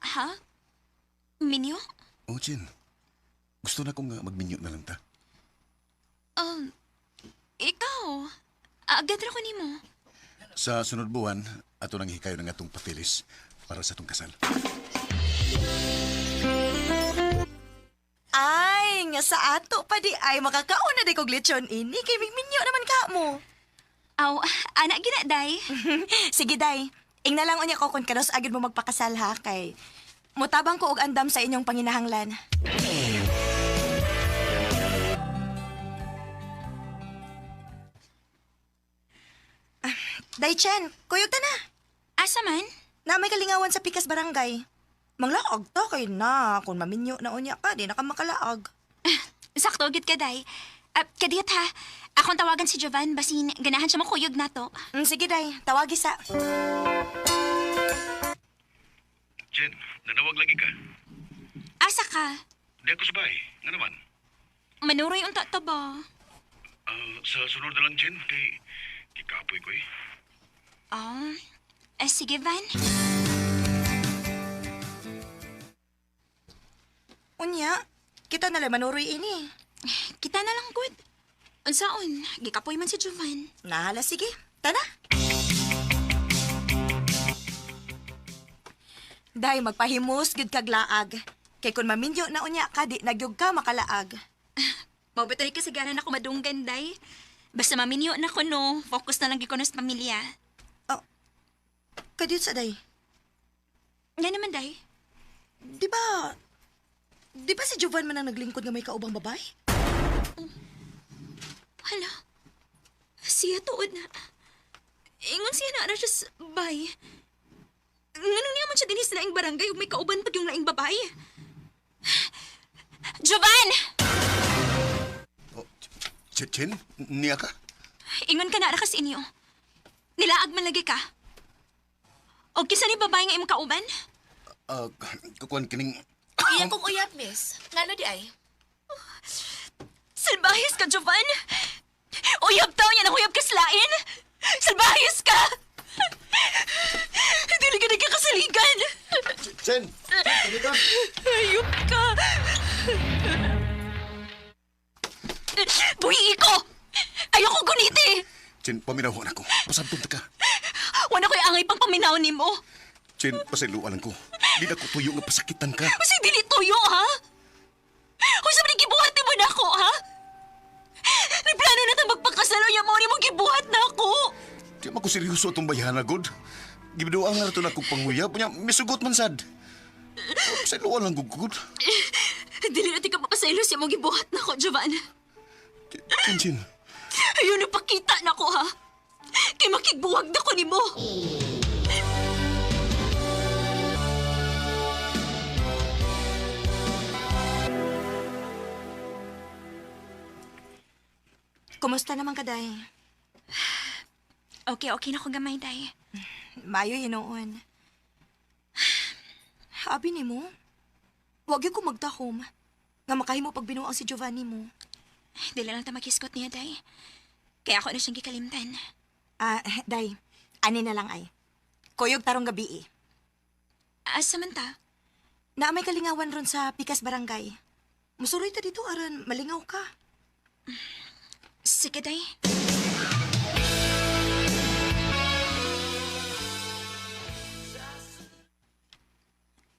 Ha? Minyo? Oh, Jen. Gusto na kong nga magminyo na lang ta. Um, ikaw. Agad ra ko nimo. Sa sunod buwan, ato nang hikayo ng atong papilis para sa atong kasal. Ay, nga sa ato pa di ay makakaon na di kog lechon ini kay migminyo naman ka mo. Aw, ana gina day. Sige day, ingna lang unya ko kung kanos agad mo magpakasal ha kay mutabang ko og andam sa inyong panginahanglan. Ah, Day Chen, kuyog ta na. Asa man? Na may kalingawan sa Pikas Barangay. Manglaog to kay na kung maminyo na unya ka di na ka makalaog. Sakto gid ka day. Kadiyot ha. Akong tawagan si Jovan basin ganahan siya makuyog nato. Sige day, tawagi sa. Jen, nanawag lagi ka. Asa ka? Di ako sabay. Nga naman. Manuroy unta ta ba? Sa sunod na lang, Jen, kay kikapoy ko eh. Ah, sige Van. Unya, kita na lang manuroy ini. Kita na lang good. Unsaon, gikapoy man si Jovan. Nahala, sige. Tana. Day, magpahimus gid kag laag. Kay kun maminyo na unya ka, di nagyug ka makalaag. Mao ni kasagaran ako madunggan day. Basta maminyo na ko no, focus na lang gyud ko na sa pamilya. Oh, kadiyot sa day. Nga naman day. Di ba, di ba si Jovan man ang naglingkod nga may kaubang babae? Hala. Siya tuod na. Ingon siya na ara siya sa bay. Nganong niya man siya dinhi sa laing barangay ug may kauban pag yung laing babae. Jovan! Oh, Jen, niya ka? Ingon ka na ara ka sa inyo. Nilaag man lagi ka. O kinsa ni babae nga imong kauban? Kukuan kining... Iya kong uyab, miss. Ngano di ay? Salbahis ka, Jovan! Uyab taw niya, nahuyab ka sa lain! Salbahis ka! Hindi ka nagkakasaligan! Jen! Ayop ka! Buhi ko! Ayoko guniti! Jen, paminawon ako. Pasabtong ta ka. Wala ko'y angay pang paminaw nimo. Jen, pasayloan lang ko. Di na ko tuyo nga pasakitan ka. Kasi dili tuyo, ha? Kung sa gibuhat mo na ako, ha? Nagplano na ta magpakasal o mo ni mo gibuhat na ako. Di man ko seryoso atong bayhana, God. Gibiduang na ito na kong panguyab. Unya, misugot man sad. Pasayloan lang ko, God. Dili na ti ka mapasaylo siya mo gibuhat na ako, Jovan. Jen, Jen. Ayun, napakita na ko, ha? Kay makigbuwag na ko nimo. Kumusta naman ka, Day? Okay, okay na ko gamay, Day. Mayo hinuon. Abi ni mo, wag ko magtahom. Nga makahimo pag binuang si Giovanni mo. Dili lang ta makiskot niya, Day. Kaya ako na siyang gikalimtan. Ah, Day, ani na lang ay. Kuyog tarong gabi eh. Asa man ta? Na may kalingawan ron sa Pikas Barangay. Musuroy ta dito aron malingaw ka. Sige, Day.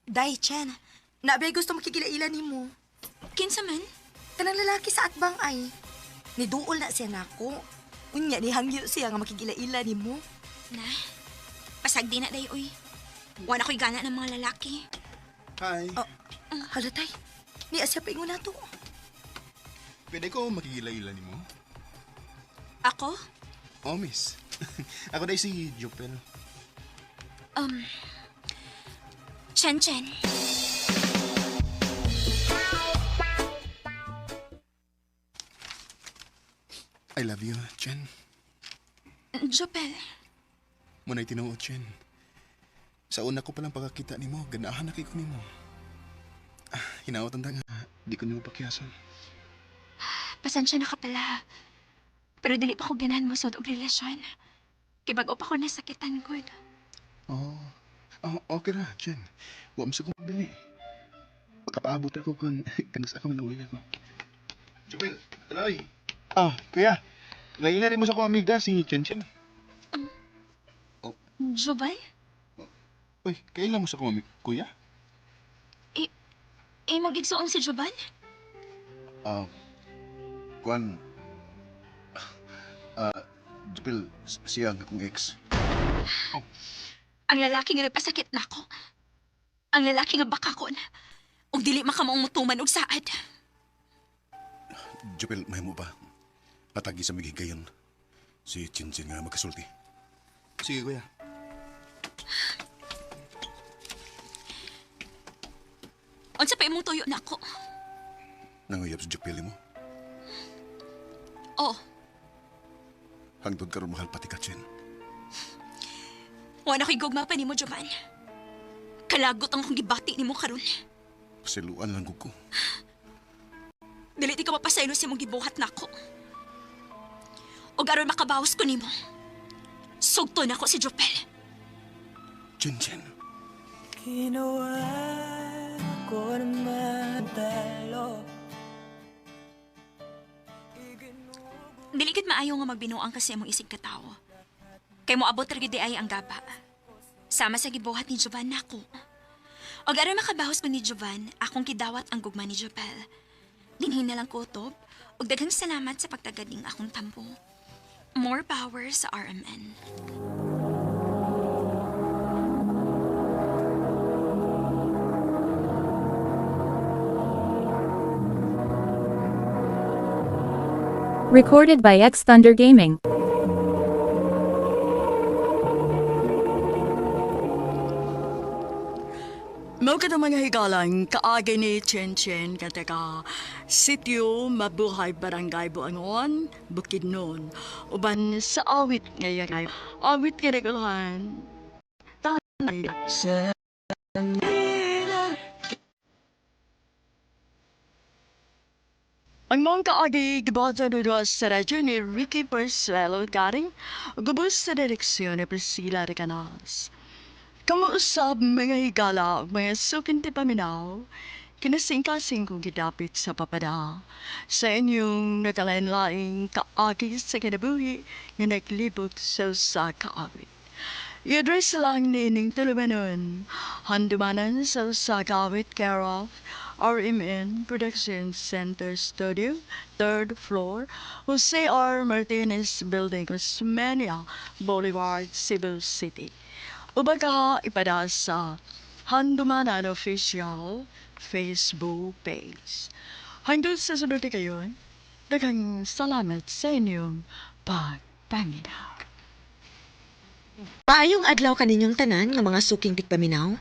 Day, Chen, nabay gusto makikilaila nimo. Kinsa man? Kanang lalaki sa atbang ay. Niduol na siya nako. Unya ni hangyo siya nga makikilaila nimo. Na, pasagdi na, Day, uy. Wala ko'y gana ng mga lalaki. Hi. Oh, hala tay. Ni asya pa ingon nato. Pwede ko makikilaila nimo? Ako? Oh, miss. Ako dahil si Jopel. Chen Chen. I love you, Chen. Jopel, Muna'y tinuod, Chen. Sa una ko palang pagkakita nimo, ganahan na kay ko nimo. Ah, hinaot ang nga, di ko nimo pakiyason. pasensya na ka pala. Pero dili pa ko ganahan mo og relasyon. Kay bag-o pa ko nasakitan gud. Oh, oh okay ra, Chen. Wa mo sa kong dili. Pagkapaabot ako kung kanus ako manawin ako. Jubel, tuloy. Ah, kuya. Ngayon na rin mo sa akong amiga si Chen Chen. Jobal? Uy, kailan mo sa akong amiga, kuya? Eh, mag-igsuon si Joban? Ah, kuan. Ah, Jupil, siya ang akong ex. Ang lalaki nga nagpasakit nako. Ang lalaki nga bakakon. Ug dili makamaong mutuman og saad. Jupil, may mo ba? Atagi sa migig gayon. Si Chinchin nga magkasulti. Sige, kuya. Unsa pa imong tuyo nako? Nanguyab sa Jupil mo. Oh, Hangtod karon mahal pati ka, Chen. wa na ko'y gugma pa nimo, Joban. Kalagot ang akong gibati nimo karon. Pasiluan lang gud ko. Dili ti ka mapasaylo sa imong gibuhat nako. Ug aron makabawas ko nimo. Sugto nako si Jopel. Chen Chen. Ginawa ko naman talo. Dili gid maayo nga magbinuang kasi imong isig katawo. Kay moabot ra gid ay ang gaba. Sama sa gibuhat ni Jovan nako. Og aron makabahos ko ni Jovan, akong kidawat ang gugma ni Jopel. Dinhin na lang ko utob, ug daghang salamat sa pagtagad ning akong tampo. More power sa RMN. Recorded by X Thunder Gaming. Mao ka mga higalang kaagi ni Chen Chen kataka Sitio Mabuhay Barangay Buangon, Bukidnon. Uban sa awit ngayon ay awit kinaguluhan. Tanay sa Ang mong kaagi gibuhat sa radyo ni Ricky Persuelo Garing, gubos sa direksyon ni Priscilla Recanas. Kamuusab mga higala, mga sukin ti paminaw, kinasingkasing kong gidapit sa papada. Sa inyong nagkalain-laing kaagi sa kinabuhi nga naglibot sa usa ka awit. I-address lang nining tulumanon, handumanan sa usa ka awit care of RMN Production Center Studio, third floor, Jose R. Martinez Building, Osmeña Boulevard, Cebu City. Ubaga ipada sa Handumanan Official Facebook page. Hanggang sa sunod na kayo, daghang salamat sa inyong pagpaminaw. Paayong adlaw kaninyong tanan nga mga suking tigpaminaw,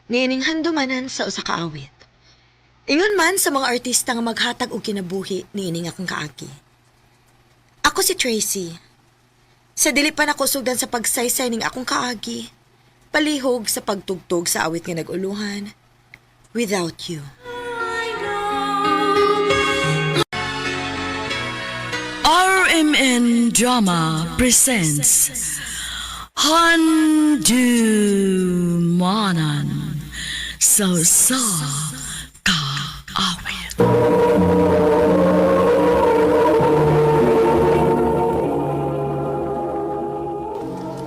niining handumanan sa usa ka awit. Ingon man sa mga artista nga maghatag og kinabuhi niining akong kaagi. Ako si Tracy. Sa dili pa nako sugdan sa pagsaysay ning akong kaagi, palihog sa pagtugtog sa awit nga nag-uluhan, Without You. RMN Drama presents Handumanan sa sa kaawit.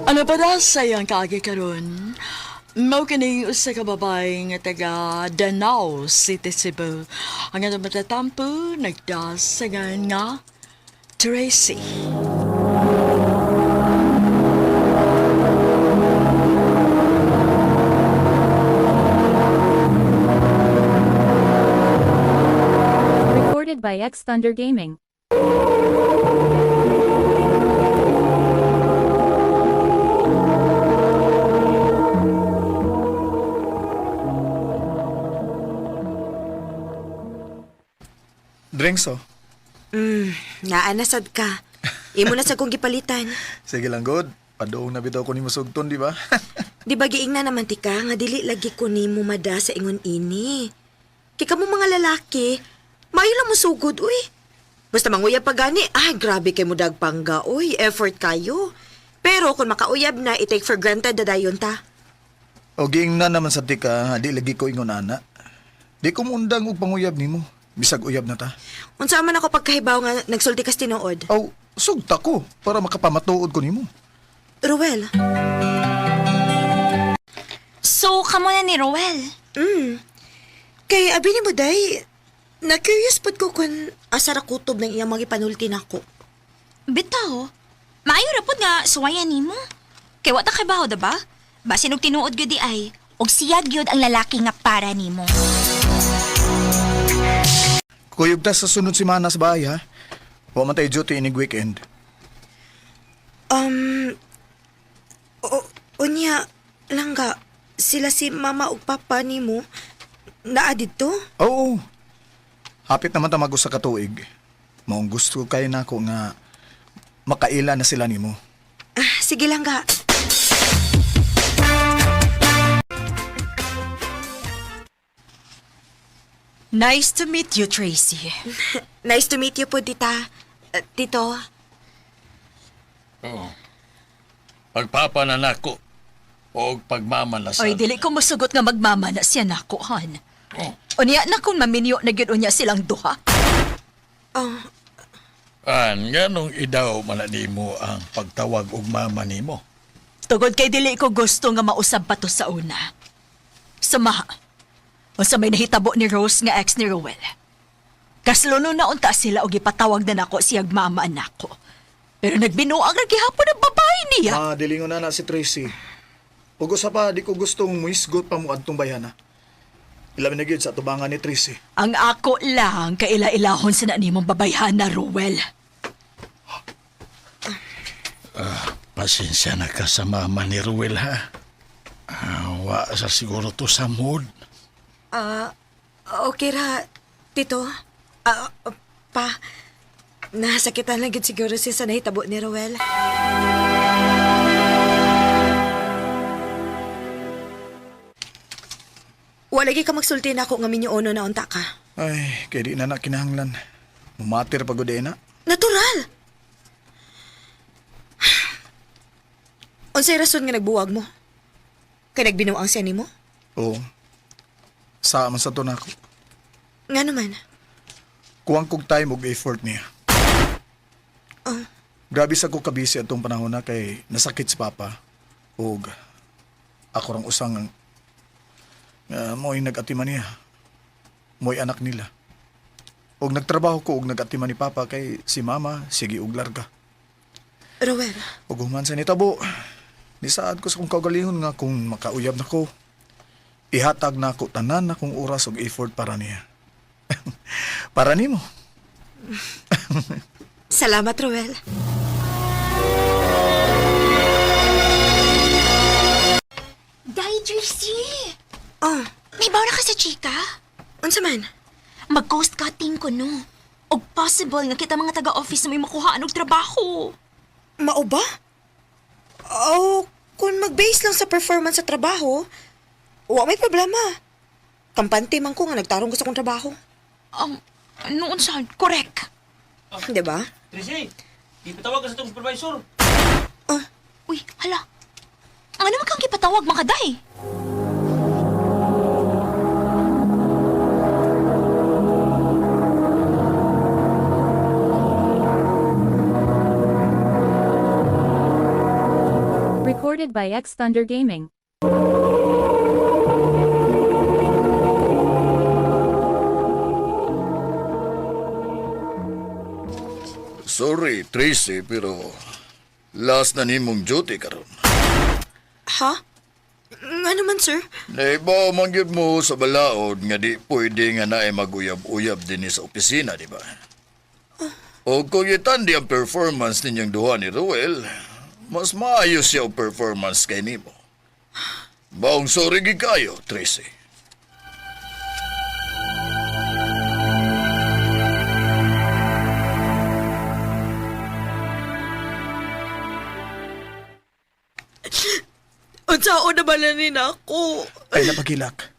Ano pa daw sa iyang kaagi karon? Mao kining usa ka babae nga taga Danao City, Cebu. Ang atong matatampo nagdasagan nga Tracy. Recorded by X Thunder Gaming. Drinks oh. Naanasad ka. Imo na sa kong gipalitan. Sige lang, good. Padoong na bitaw ko ni Masugton, di ba? Di ba giingna naman tika nga dili lagi ko nimo mada sa ingon ini. Kay kamo mga lalaki, maayo lang mo sugod uy. Basta manguyab pa gani, ay grabe kay mo dagpangga uy, effort kayo. Pero kung makauyab na, i-take for granted na dayon ta. O giingna naman sa tika, di lagi ko ingon ana. Di ko muundang og panguyab nimo. Bisag uyab na ta. Unsa man ako pagkahibaw nga nagsulti kas tinuod? Aw, sugta ko para makapamatuod ko nimo. Ruel. So, kamo na ni Roel. Kay abi ni mo day, na-curious pod ko kung asa ra kutob ng iyang mga ipanulti nako. Bitaw. Maayo ra pod nga suwayan nimo. Kay wa ta kay baho, diba? Basin og tinuod gyud di ay, og siya gyud ang lalaki nga para nimo. Kuyog ta sa sunod semana sa bahay, ha? Wa man tayo duty inig weekend. Um, o, unya, langga, sila si mama ug papa nimo, naa didto? Oo. Hapit naman ta mag usa ka tuig. Maong gusto kay nako nga makaila na sila nimo. Ah, sige langga. Nice to meet you, Tracy. Nice to meet you po, tita. Tito. Oo. Pagpapananako o pagmamalasan. Oy, dili ko musugot nga magmama na siya nako, han. Oh. Unya na kung maminyo na gyud unya silang duha. Oh, An, nganong idaw man na nimo ang pagtawag og mama nimo? Tugod kay dili ko gusto nga mausab pa to sa una. Sama. Unsa may nahitabo ni Rose nga ex ni Rowell. Kasluno na unta sila og gipatawag na nako siyag mama nako. Pero nagbinuang ra gihapon ang babae niya. Ma, dilingon na na si Tracy. Ug usa pa, di ko gustong muisgot pa mo adtong bayana. Ilabi na gyud sa tubangan ni Tracy. Ang ako lang kaila-ilahon sa na nimong babayhana, Rowell. Pasensya na ka sa mama ni Ruel, ha? Wa sa siguro to sa mood. Ah, okay ra, tito. Ah, pa, nasakitan lang gid siguro siya sa nahitabo ni Rowell. Wala gyud ka magsulti na ako nga minyoono na unta ka. Ay, kay di na na kinahanglan. Mumatir pa gud na. Natural! Unsay rason nga nagbuwag mo? Kay nagbinuang siya nimo? Oo. Sa man sa to nako. Nga naman. Kuwang kog time og effort niya. Oh. Grabe sa ko kabisi atong panahon na kay nasakit si Papa. Ug ako rang usang mo'y nag-atiman niya. Mo'y anak nila. Og nagtrabaho ko og nag-atiman ni Papa kay si Mama sige og larga. Rowell, Ug human sa nitabo, nisaad ko sa kong kaugalingon nga kung makauyab na ko, ihatag na ako tanan na kong oras ug effort para niya. Para nimo. salamat Rowell. Day, Tracy! Oh, May baw na ka sa chika? Unsa man? Mag-ghost cutting ko, no? Og possible nga kita mga taga-office na may makuhaan og trabaho. Mao ba? Oh, kung mag-base lang sa performance sa trabaho, wa may problema. Kampante man ko nga nagtarong ko sa akong trabaho. Noon saan? Correct. Di ba? Tracy, ipatawag ka sa itong supervisor. Oh. Uy, hala. Ano man kang gipatawag mga day? Recorded by X Thunder Gaming. Sorry, Tracy, pero last na nimong duty karon. Ha? Nga naman, sir? Naibaw man gyud mo sa balaod nga di pwede nga naay maguyab-uyab dinhi sa opisina, di ba? O kung itandi ang performance ninyong duha ni Ruel, mas maayos siya ang performance kay nimo. Baong sorry gid kayo, Tracy. Unsaon na bala ni nako? Ay napagilak.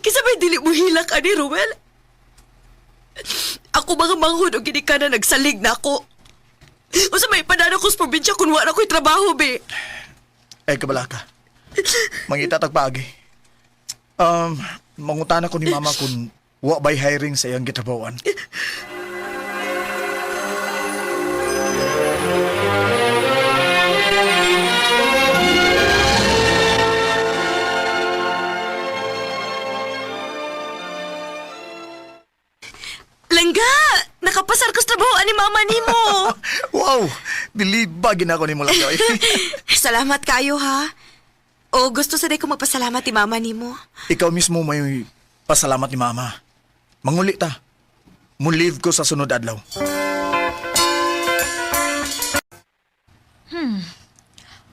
Kisa may dili mo hilak ani, Ruel? Ako mga manghod og gini ka na nagsalig na ako. Unsa may padano ko sa probinsya kung wala ko'y trabaho, be. Ay kabalaka. Mangita tag paagi. Mangutana ko ni mama kung wa bay hiring sa iyang gitrabahoan. Langga! Nakapasar ko sa trabaho ani mama nimo. Wow! Believe ba ginako ni mo lang oy. Salamat kayo ha. O gusto sa ko magpasalamat ti mama nimo. Ikaw mismo may pasalamat ni mama. Manguli ta. Mo-leave ko sa sunod adlaw.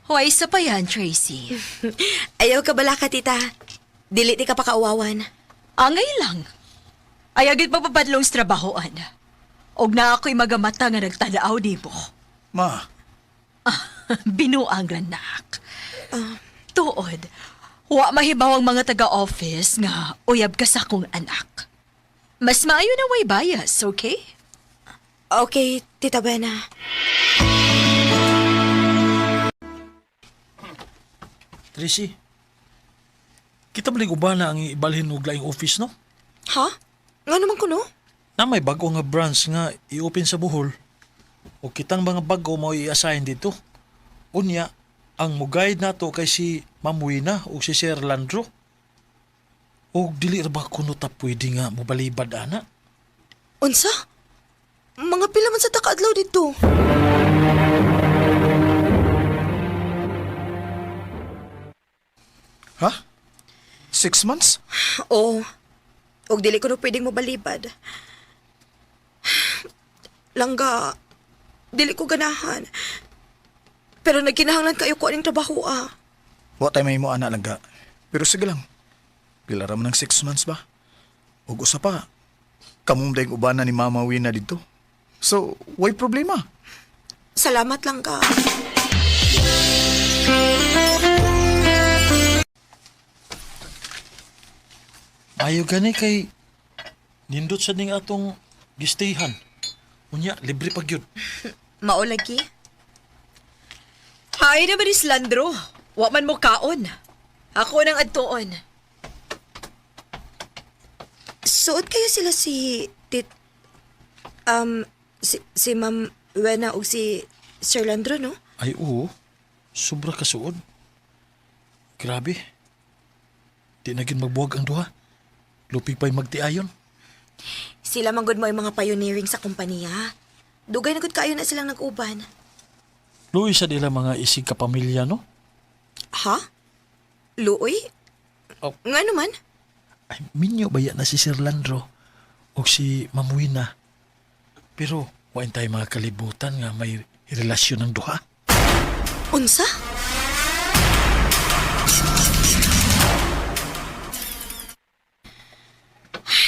Hoy, isa pa yan, Tracy. Ayaw ka bala ka, tita. Dili ti ka pakauwawan. Angay lang. Ayagit pagpapadlong sa trabahoan. Og na ako'y magamata nga nagtadaaw di mo. Ma, Binuang ranak. Tuod, wa mahibaw ang mga taga-office nga uyab ka sa akong anak. Mas maayo na way bias, okay? Okay, Tita Buena. Tracy, kita balik uban na ang ibalhin og laing office, no? Ha? Nga naman ko, no? Na may bago nga branch nga i-open sa Bohol. O kitang mga bago mo i-assign dito. Unya, ang mo-guide nato kay si Ma'am Wina o si Sir Landro. O dili ra ba kuno ta pwede nga mobalibad ana? Unsa? Mga pila man sa takaadlaw dito. Ha? 6 months? Oo. Og dili ko no pwedeng mobalibad. Langga, dili ko ganahan. Pero nagkinahanglan kayo ko aning trabaho ah. Wa tay may mo ana lang ga. Pero sige lang. Pila ra man ng 6 months ba? Ug usa pa. Kamong dayong ubanan ni Mama Wina dito. So, way problema. Salamat lang ka. Ayo gani kay nindot sa ning atong gistayhan. Unya, libre pag yun. Maolagi. Hay naman is Landro. Wa man mo kaon. Ako nang adtuon. Suot kayo sila si tit si si Ma'am Wena ug si Sir Landro, no? Ay oo, sobra kasuod. Grabe. Di na gyud magbuwag ang duha. Lupig pa'y magtiayon. Sila man gud mo yung mga pioneering sa kompanya. Dugay na gud kayo na silang nag-uban. Luoy sa nila mga isig kapamilya, no? Ha? Luoy? Oh. Nga naman? Ay, minyo ba yan na si Sir Landro o si Ma'am Wina? Pero, wain tayo mga kalibutan nga may relasyon ng duha. Unsa?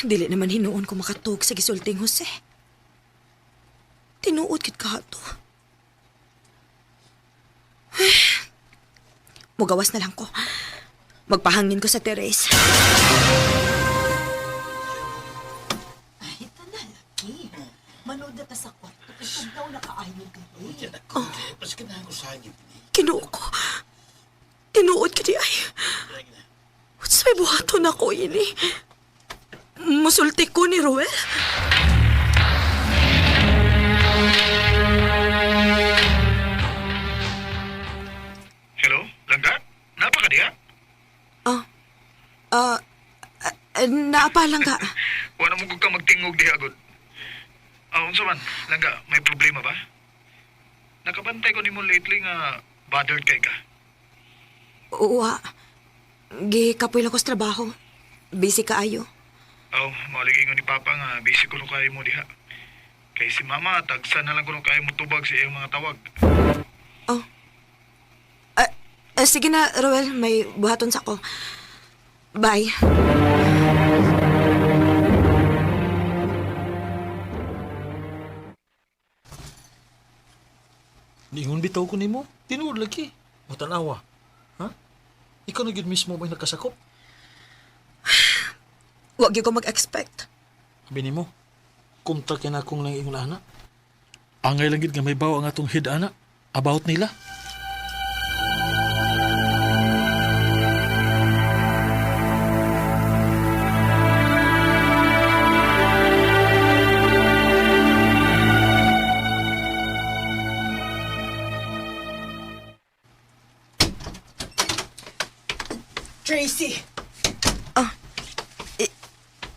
Dili naman hinuon ko makatug sa gisulting Jose. Tinuod kit ka to. Mugawas na lang ko. Magpahangin ko sa Teres. Ay, tanalaki. Manood na ta sa kwarto. Kay tugnaw na kaayo gabi. Kinuo ko. Tinuod ka di ay. What's may buhaton ako ini? Musulti ko ni Ruel? Hello, Langga? Napa ka diha? Ah, ah, ah, naapalang ka. Wala mo kung ka magtingog diha, gud. Ah, unsa man, Langga, may problema ba? Nakabantay ko nimo lately nga bothered kay ka. Uwa. Gikapoy lang ko sa trabaho. Busy kaayo. Aw, mauligi ni Papa nga busy ko no kayo mo diha. Kay si Mama, tagsa na lang ko no kayo mo tubag sa iyang mga tawag. Oh. Ah, ah, sige na, Ruel. May buhaton sa ko. Bye. Ningon bitaw ko nimo, tinuod lagi. Matanawa. Ikaw na gyud mismo may nakasakop. Wa gyud ko mag-expect. Abi nimo, kumta kay na akong nang ingon ana. Angay lang gid nga may bawo ang atong head ana about nila. Tracy! Ah,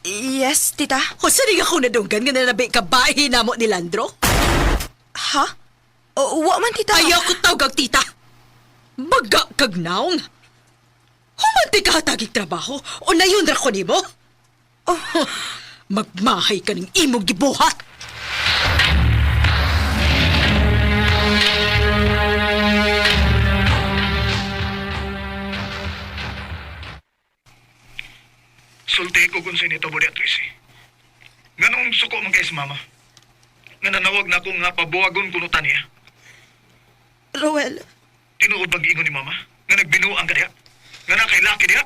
yes, tita? Kung saan ako nadunggan nga nalabi ka bahi namo ni Landro? Ha? O, wa man, tita. Ayaw ko tawag tita. Baga kag naong. Humanti ka hatagig trabaho o nayon ra ko nimo? Oh, magmahay ka ng imong gibuhat. Sulti ko kung sino ito, Bodi Tracy. Nganong suko man kay si mama? Nga nanawag na ako nga pabuwagon kuno niya. Roel, Tinuod bang giingon ni mama? Nga nagbinuang ka diha? Nga na kay laki diha?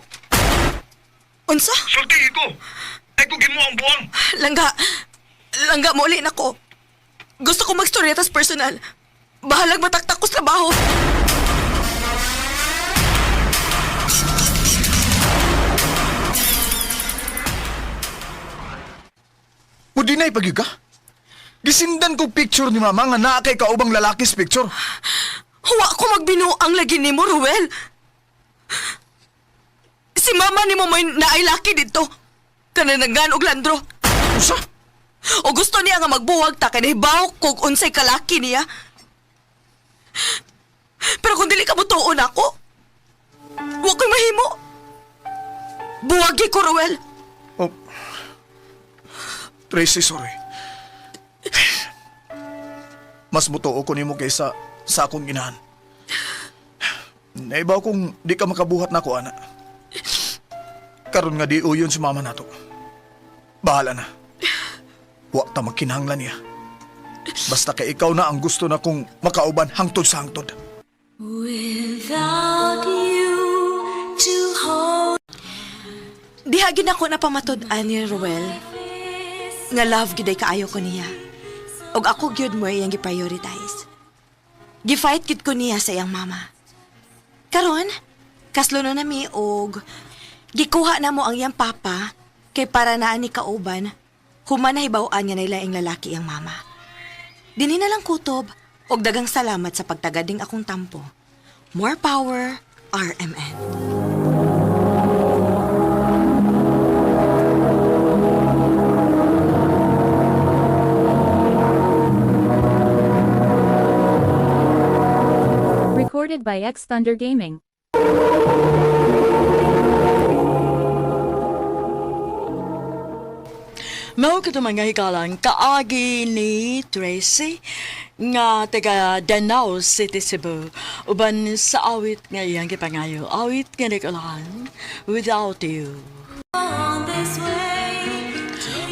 Unsa? Sulti ko! Ay ko gimo ang buwang! Langga, langga mo ulit nako. Gusto ko magstorya tas personal. Bahalag mataktak ko sa trabaho. Mudinay pagyud ka? Gisindan ko picture ni mama nga naa kay kaubang lalaki sa picture. Huwa ko magbinuang lagi nimo, Ruel. Si mama nimo mo'y naay laki dito. Kananagan og landro. Usa? O gusto niya nga magbuwag ta kay nahibaw kog unsay kalaki niya. Pero kung dili ka motuon ako, wa ko'y mahimo. Buwagi ko, Ruel. Oh. Tracy, sorry. Mas mutuo ko nimo kaysa sa akong inahan. Naibaw kong di ka makabuhat na ko, ana. Karon nga di uyon si mama nato. Bahala na. Wa ta magkinahanglan niya. Basta kay ikaw na ang gusto na kong makauban hangtod sa hangtod. Without you to hold. Diha gid ako napamatud-an ni Ruel. Nga love gid ay kaayo ko niya. Og ako gyud mo iyang gi-prioritize. Gi-fight gid ko niya sa iyang mama. Karon, kaslo na nami og gikuha na mo ang iyang papa kay para naa ni kauban human nahibaw-an nga nailaing lalaki iyang mama. Dinhi na lang kutob og dagang salamat sa pagtagading akong tampo. More power, RMN. Recorded by X Thunder Gaming. Mao kato mga hikalang kaagi ni Tracy nga taga Danao City, Cebu. Uban sa awit nga iyang gipangayo. Awit nga nagulahan, Without You. On this way.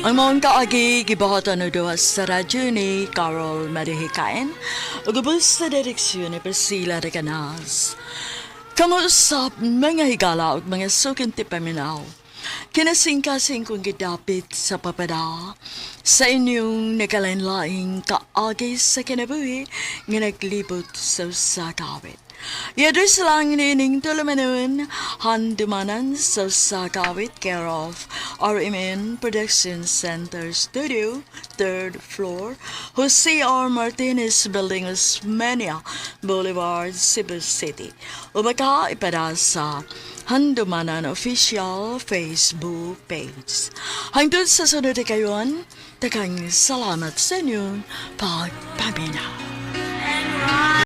Ang mga kaagi gibuhatan og duha sa radyo ni Carol Marihikain ug ubos sa direksyon ni Priscilla Recanas. Kamuusap mga higala ug mga suking tipaminaw. Kinasingkasing kong gidapit sa papada sa inyong nagkalain-laing kaagi sa kinabuhi nga naglibot sa usa ka awit. I-address lang nining tulumanon, handumanan sa Sakawit, care of RMN Production Center Studio, third floor, Jose R. Martinez Building, Osmeña Boulevard, Cebu City. O baka ipada sa Handumanan Official Facebook page. Hangtod sa sunod kayon, takang salamat sa inyong pagpaminaw.